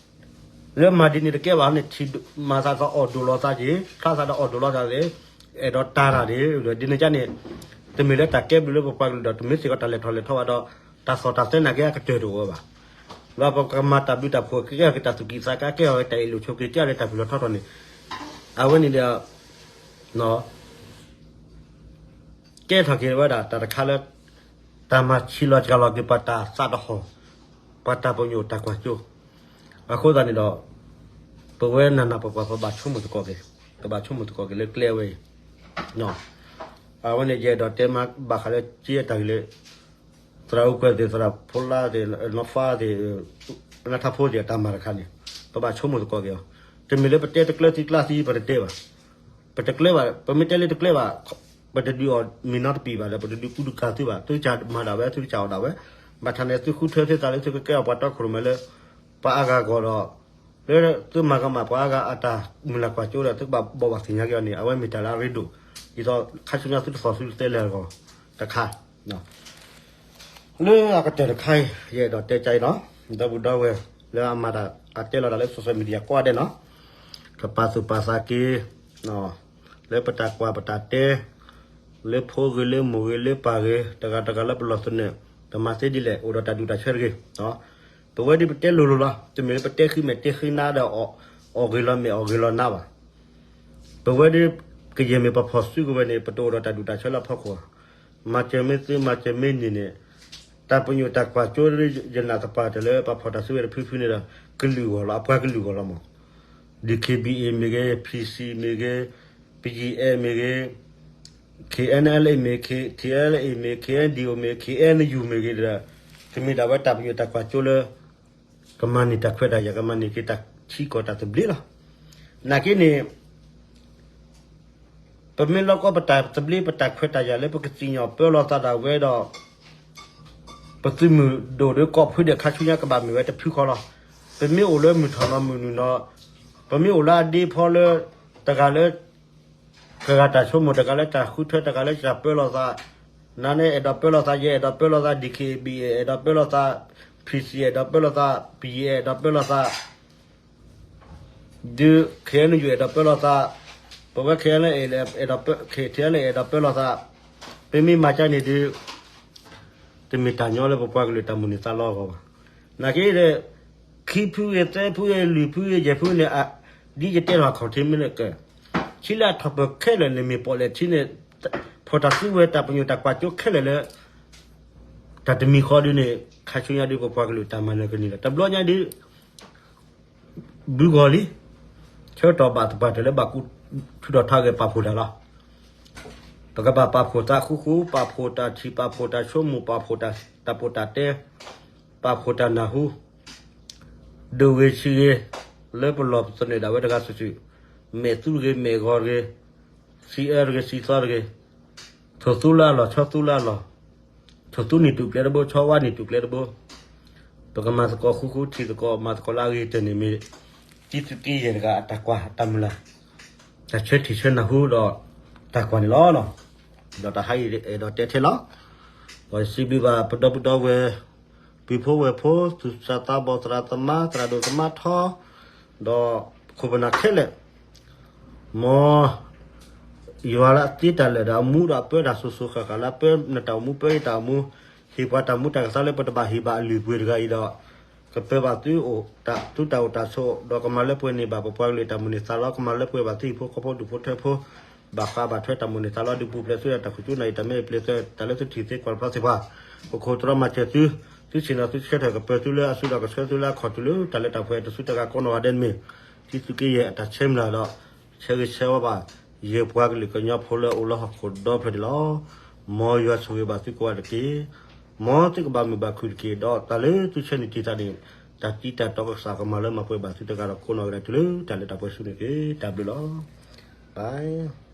လၢမၤဒ်န့ၣ်တကဲဘၣ်န့ၣ် ထံၣ်မၤသးဒီးအီၣ်ဒိၣ်လီၤသးက့ၤ ဖျါသးဒီးအီၣ်ဒိၣ်လီၤသးသ့ၣ် အဲၣ်ဒိးတၢ်တၢ်န့ၣ် ဒ်န့ၣ်ကါန့ၣ် တမ့ၢ်လၢတၢ်ကဲဘျုးလၢပပှၤကလုာ်ဒီး တမ့ၢ်စ့ၢ်ကီးတၢ်လဲၤထီၣ်လဲၤထီဘၣ်ဒီး တၢ်သီၣ်တၢ်သဲနာ်က့အကတၢၢ်တအိၣ်ဝဲဘၣ်. ဒီးပကမၤတၢ်ဘျုးတၢ်ဖှိၣ် ကကဲထီၣ်က့ၤတၢ်သူၣ်ကံၢ်သးကါ ကဲထီၣ်က့ၤတၢ်အ့ၣ်လိာ်ဆိးက့ၤ ကဲထီၣ်က့ၤတၢ်ဖံးလီၤထီထီၣ်န့ၣ် အဝဲန့ၣ်ဒီး ကဲထီၣ်က့ၤဝဲဒၣ်တၢ်တခါလၢ တၢ်မၤဆံးလီၤစှၤလီၤက့ၤပှၤတၢ်သးတဟီၣ်, ပှၤတၢ်ပညိၣ်တၢ်ကွၢ်စိ, အဃိသတးန့ၣ်ဒီး ပဝဲနးနးပှၤပှၤ ပဘၣ်ဆိကမိၣ်သကိးက့ၤ, ပဘၣ်ဆိကမိၣ်သကိးက့ၤလၢကျဲဝဲအံၤ, အဝဲန့ၣ်ယအဲၣ်ဒိးတဲမးဘၣ်ဃးလၢက့တၢ်ဂ့ၢ်လၢ သရၣ်အူကွဲၤသ့ၣ် သရၣ်ဖိလါသ့ၣ် နီၢ်ဖးသ့ၣ် နထါဖိသ့ၣ်အတၢ်မၤတခါန့ၣ် ပဘၣ်ဆိကမိၣ်သကိးက့ၤအီၤ, တမ့ၢ်လၢပတဲတကျၢၤသံကျါသံ ပတတဲဘၣ်, ပတကျၢၤဘၣ် ပမ့ၢ်တဲလၢတကျၢၤဘၣ် ပတဒုးအီၣ်မ့ၤနီတပံာ်ဘၣ်ဒီး ပတဒုးကူတကၤသုဘၣ်, သုကစၢ်မၤဒၣ်ဝဲ သုကစၢ်အီၣ်ဒၣ်ဝဲ, ဘၣ်ဆၣ်န့ၣ် သုဃုထၢသုသးလၢသုကကဲထီၣ်ပှၤတီခိၣ်ရိၣ်မဲလၢ ပှၤအါဂၤအဂီၢ်ဒီး လၢသုမၤကမၣ်ပှၤအါဂၤအတၢ်မုၢ်လၢ်ကွၢ်စိဒီး သုကဘၣ်ဘိးဘၣ်သ့ၣ်ညါက့ၤအီၤန့ၣ် အဝဲမ့ၢ်တၢ်လၢအရ့ဒိၣ်, ဒ်သိးခါဆူညါသုတသီၣ်သုတသဲလၢအဂီၢ်တခါ လၢအကတၢၢ်တခါအံၤ ယအဲၣ်ဒိးတဲကါအံၤနီၤ, ဒီပုၢ်ဒီဝဲၢ်လၢအမၤတၢ်အတဲလီၤတၢ်လၢ social media ကိးဂၤဒဲးနီၤ, ကပာ်သူၣ်ပာ်သးက့ၤ လၢပတၢ်ကွၢ်ပတၢ်တဲ လၢဖိဂ့ၤလၢမိၢ်ဂ့ၤလၢပၢ်ဂ့ၤ တဂၤတဂၤလၢပလီၢ်သနၢၣ် တမၤသ့ဒ်လဲၣ် အိၣ်ဒီးတၢ်ဒူၣ်တၢ်ဆၢတဂ့ၤ, ပဝဲဒ်ပတဲလိၤလိၤလီၤ, တမ့ၢ်လၢပတဲဃံမဲာ်တဲဃံနါဒီး အီၣ်ဂ့ၤလီၤမဲာ်အီၣ်ဂ့ၤလီၤနါဘၣ်. ပဝဲဒ်ကယဲၢ်မ့ၢ်ပဖီၣ်စုကဝဲၤန့ၣ် ပတအိၣ်ဒီးတၢ်ဒူၣ်တၢ်ဆၢလၢအဖီခိၣ်, မၤစၢၤမ့ၢ်သုမၤစၢၤမ့ၢ်န့ၣ်န့ၣ်, တၢ်ပညိၣ်တၢ်ကွၢ်စိ ယနာ်သပှၢ်တၢၢ်လၢပှၤဖီၣ်တၢ်စုကဝဲၤတဖုဖုန့ၣ်ဒီး ကလုာ်ဂီၢ်လီၤ, အပှၤကလုာ်ဂီၢ်လီၤမး, DKBA မ့ၢ်ဂ့ၤ, PC မ့ၢ်ဂ့ၤ, BGF မ့ၢ်ဂ့ၤ, KNLA မ့ၢ်, KTLA မ့ၢ်, KNDO မ့ၢ်, KNU မ့ၢ်ဂ့ၤဒီး ကမ့ၢ်ဒၣ်ဝဲတၢ်ပညိၣ်တၢ်ကွၢ်စိလၢ ကမၤန့ၢ်တၢ်ခွဲးတၢ်ယာ် ကမၤန့ၢ်က့ၤတၢ်ထံကီၢ်တၢ်သဘျ့လီၤ. နာ်က့န့ၣ် ပမ့ၢ်လီၤကီပတၢ်သဘျ့ပတၢ်ခွဲးတၢ်ယာ်လၢပကသ့ၣ်ညါပၢလီၤသးဒၣ်ဝဲဒီး ပသုးမုၢ်ဒိၣ်ဒီးကီၢ်ဖုဒဲးခါဆူညါကဘၣ်မ့ၢ်ဝဲတဖုဃီလီၤ. ပမ့ၢ်အိၣ်လၢမုၢ်ထီၣ်နီၤမုၢ်နုာ်နီၤ, ပမ့ၢ်အိၣ်လၢအဒ့ဖီလၢ တဂၤလၢ ကဂၤတၢ်ဆိကမိၣ် တဂၤလၢတၢ်ဃုထၢ တဂၤလၢတၢ်ပၢလီၤသး, နၤန့ၣ်အဲၣ်ဒိးပၢလီၤသး ယအဲၣ်ဒိးပၢလီၤသး DKBA အဲၣ်ဒိးပၢလီၤသး PC အဲၣ်ဒိးပၢလီၤသး ပယဲၢ်အဲၣ်ဒိးပၢလီၤသး ဒုး KNU အဲၣ်ဒိးပၢလီၤသး, ပဝဲ KNLA အဲၣ်ဒိးပၢ KTLA အဲၣ်ဒိးပၢလီၤသး, ပမ့ၢ်မၤကါန့ၣ်ဒုး တမ့ၢ်တၢ်ညီလၢပပှၤကလုာ်တၢ်မိၣ်န့ၢ်သးလီအဂီၢ်ဘၣ်. နာ်က့ဒီး ခံဖုဂ့ၤ သၢဖုဂ့ၤ လွံၢ်ဖုဂ့ၤ ယဲၢ်ဖုန့ၣ် ဒ်ယတဲထီၣ်အခီၣ်ထံးမ့ၢ်လၢက ထံလၢအထီၣ်ပၢၢ်ခဲလၢာ်န့ၣ် မ့ၢ်ပီၣ်လဲၣ်ထံန့ၣ် ဖီၣ်တၢ်စုကဝဲၤတၢ်ပညိၣ်တၢ်ကွၢ်စိခဲလၢာ်လၢ တၢ်တမံၤဃီဒုန့ၣ် ခါဆူညါဒုပပှၤကလုာ်တၢ်မၤနၢၤကန့ၢ်လီၤ. တဘျီညါဒု ဘုဂီၢ်လံ, ဆၢကတီၢ်ဘၣ်သပှၢ်တၢၢ်လၢဘၣ်ကူထုးထီၣ်ထါဂဲၤပာ်ဖှိၣ်တၢ်လီၤ. ပကဘၣ်ပာ်ဖှိၣ်သးဃူဃူ, ပာ်ဖှိၣ်တၢ်ထံၣ်, ပာ်ဖှိၣ်တၢ်ဆိကမိၣ်, ပာ်ဖှိၣ်တၢ်တၢ်ပီးတၢ်တဲ, ပာ်ဖှိၣ်တၢ်နၢ်ဟူ, ဒိၣ်ဂ့ၤဆံးဂ့ၤ, လၢပလီၢ်ပသနၢၣ်ဒၣ်ဝဲတဂၤစုာ်စုာ်, မဲာ်သူတဂ့ၤ, မဲာ်ဂီၤတဂ့ၤ, သံအၢတဂ့ၤ, သံသီတဂ့ၤ, ထိၣ်သူလၢအလီၢ်, ဆီသူလၢအလီၢ်, ထိၣ်သူန့ၢ်တူၢ်ကျဲတဘိ, ဆီဝါန့ၢ်တူၢ်ကျဲတဘိ, ပကမၤသကိးဃူဃူ, ထံၣ်သကိး, မၤသကိးလၢအဂ့ၤကတၢၢ်န့ၣ်မ့ၢ် တံသုးက့ယဲၢ်တဂၤအတၢ်ကွၢ်တၢ်မုၢ်လၢ်, တၢ်ဆၢထံၣ်ဆၢနၢ်ဟူဒီးတၢ်ကွၢ်န့ၣ်လီၤ. ဒီးတဟါအံၤအဲၣ်ဒိးတဲထဲလီၤ. ဒီးစံးဘျုးဘၣ်ပဒီပုၢ်ဒီဝဲၢ်, ပုၢ်ဖိဝဲၢ်ဖိ, သူၣ်စၢ်သးဘီၣ်, သရၣ်သမါ, သရၣ်ဒိၣ်သမါထီ, ဒီးခိၣ်ပနၢ်ခဲလၢာ်, မ် ယွၤလၢအသ့တၢ်လၢာ်ဒီးအမူဒီးအပၢတၢ်စိၤစိၤဃၣ်ဃၣ်လၢအပၢနတၢ်အိၣ်မူပၢယတၢ်အိၣ်မူ, ဟ့ၣ်ပှၤတၢ်မူတၢ်ကသါလၢပတဘၣ်ဟ့ၣ်ဘၣ်အလုၢ်အပှ့ၤတဂၤအံၤဒီး, ကပၢဘၣ်သု, သုတၢ်အိၣ်တၢ်ဆိး, ဒီးကမၤလၢပှဲၤန့ၢ်ဘၣ်ပပှၤကလုာ်တၢ်မိၣ်န့ၢ်သးလီ, ကမၤလၢပှဲၤဘၣ်သုဟံၣ်ဖိဃီဖိဒူၣ်ဖိထၢဖိ, ဘၣ်ဃးဘၣ်ထွဲတၢ်မိၣ်န့ၢ်သးလီဒုးပူၤဖျဲးသုတၢ်ခူၣ်ကၠူနၢ်အံၤ တၢ်မ့ၢ်အပျ့ၤသၢ တၢ်လၢသုထံၣ်သ့ကွၢ်ဖျီသ့ၣ်တဖၣ်, ပခိၣ်တြီမၤစၢၤသု, သုဆ့ၣ်နီၤသုဆၢထၢၣ်ကပၢၤသုလၢအစုဒီးကဆှၢသုလၢအခီၣ်ထံးလၢ တၢ်လၢတၢ်ပှဲၤတစုတဂၤကိးနီၢ်ဂၤဒဲးန့ၣ်မ့ၢ် သုသုးက့ယဲၢ်အတၢ်ဆၢမုၢ်လၢ်ဒီး ဆၢဂ့ၤဆၢဝါဘၣ် ယပှၤကလုာ်ကညီဖိလၢအိၣ်လၢဟီၣ်ခိၣ်ဒီဖျၢၣ်န့ၣ်လီၤ. မ်ယွၤဆိၣ်ဂ့ၤဘၣ်သုကိးဂၤတက့ၢ်. မ်သုကဘၣ်မုာ်ဘၣ်ခုၣ်တက့ၢ်. ဒီးတၢ်လၢသုဆၢန့ၢ်တ့ၢ်တၢ်န့ၣ် တၢ်တံတၢ်တီကစၢ်ကမၤလၢမၤပှဲၤဘၣ်သုတဂၤဒီးကိးနီၢ်ဂၤဒဲးတုၤလၢတၢ်လၢတၢ်ပှဲၤဆူန့ၣ်တက့ၢ်. တၢ်ဘျုးလီၤ. ဘၣ်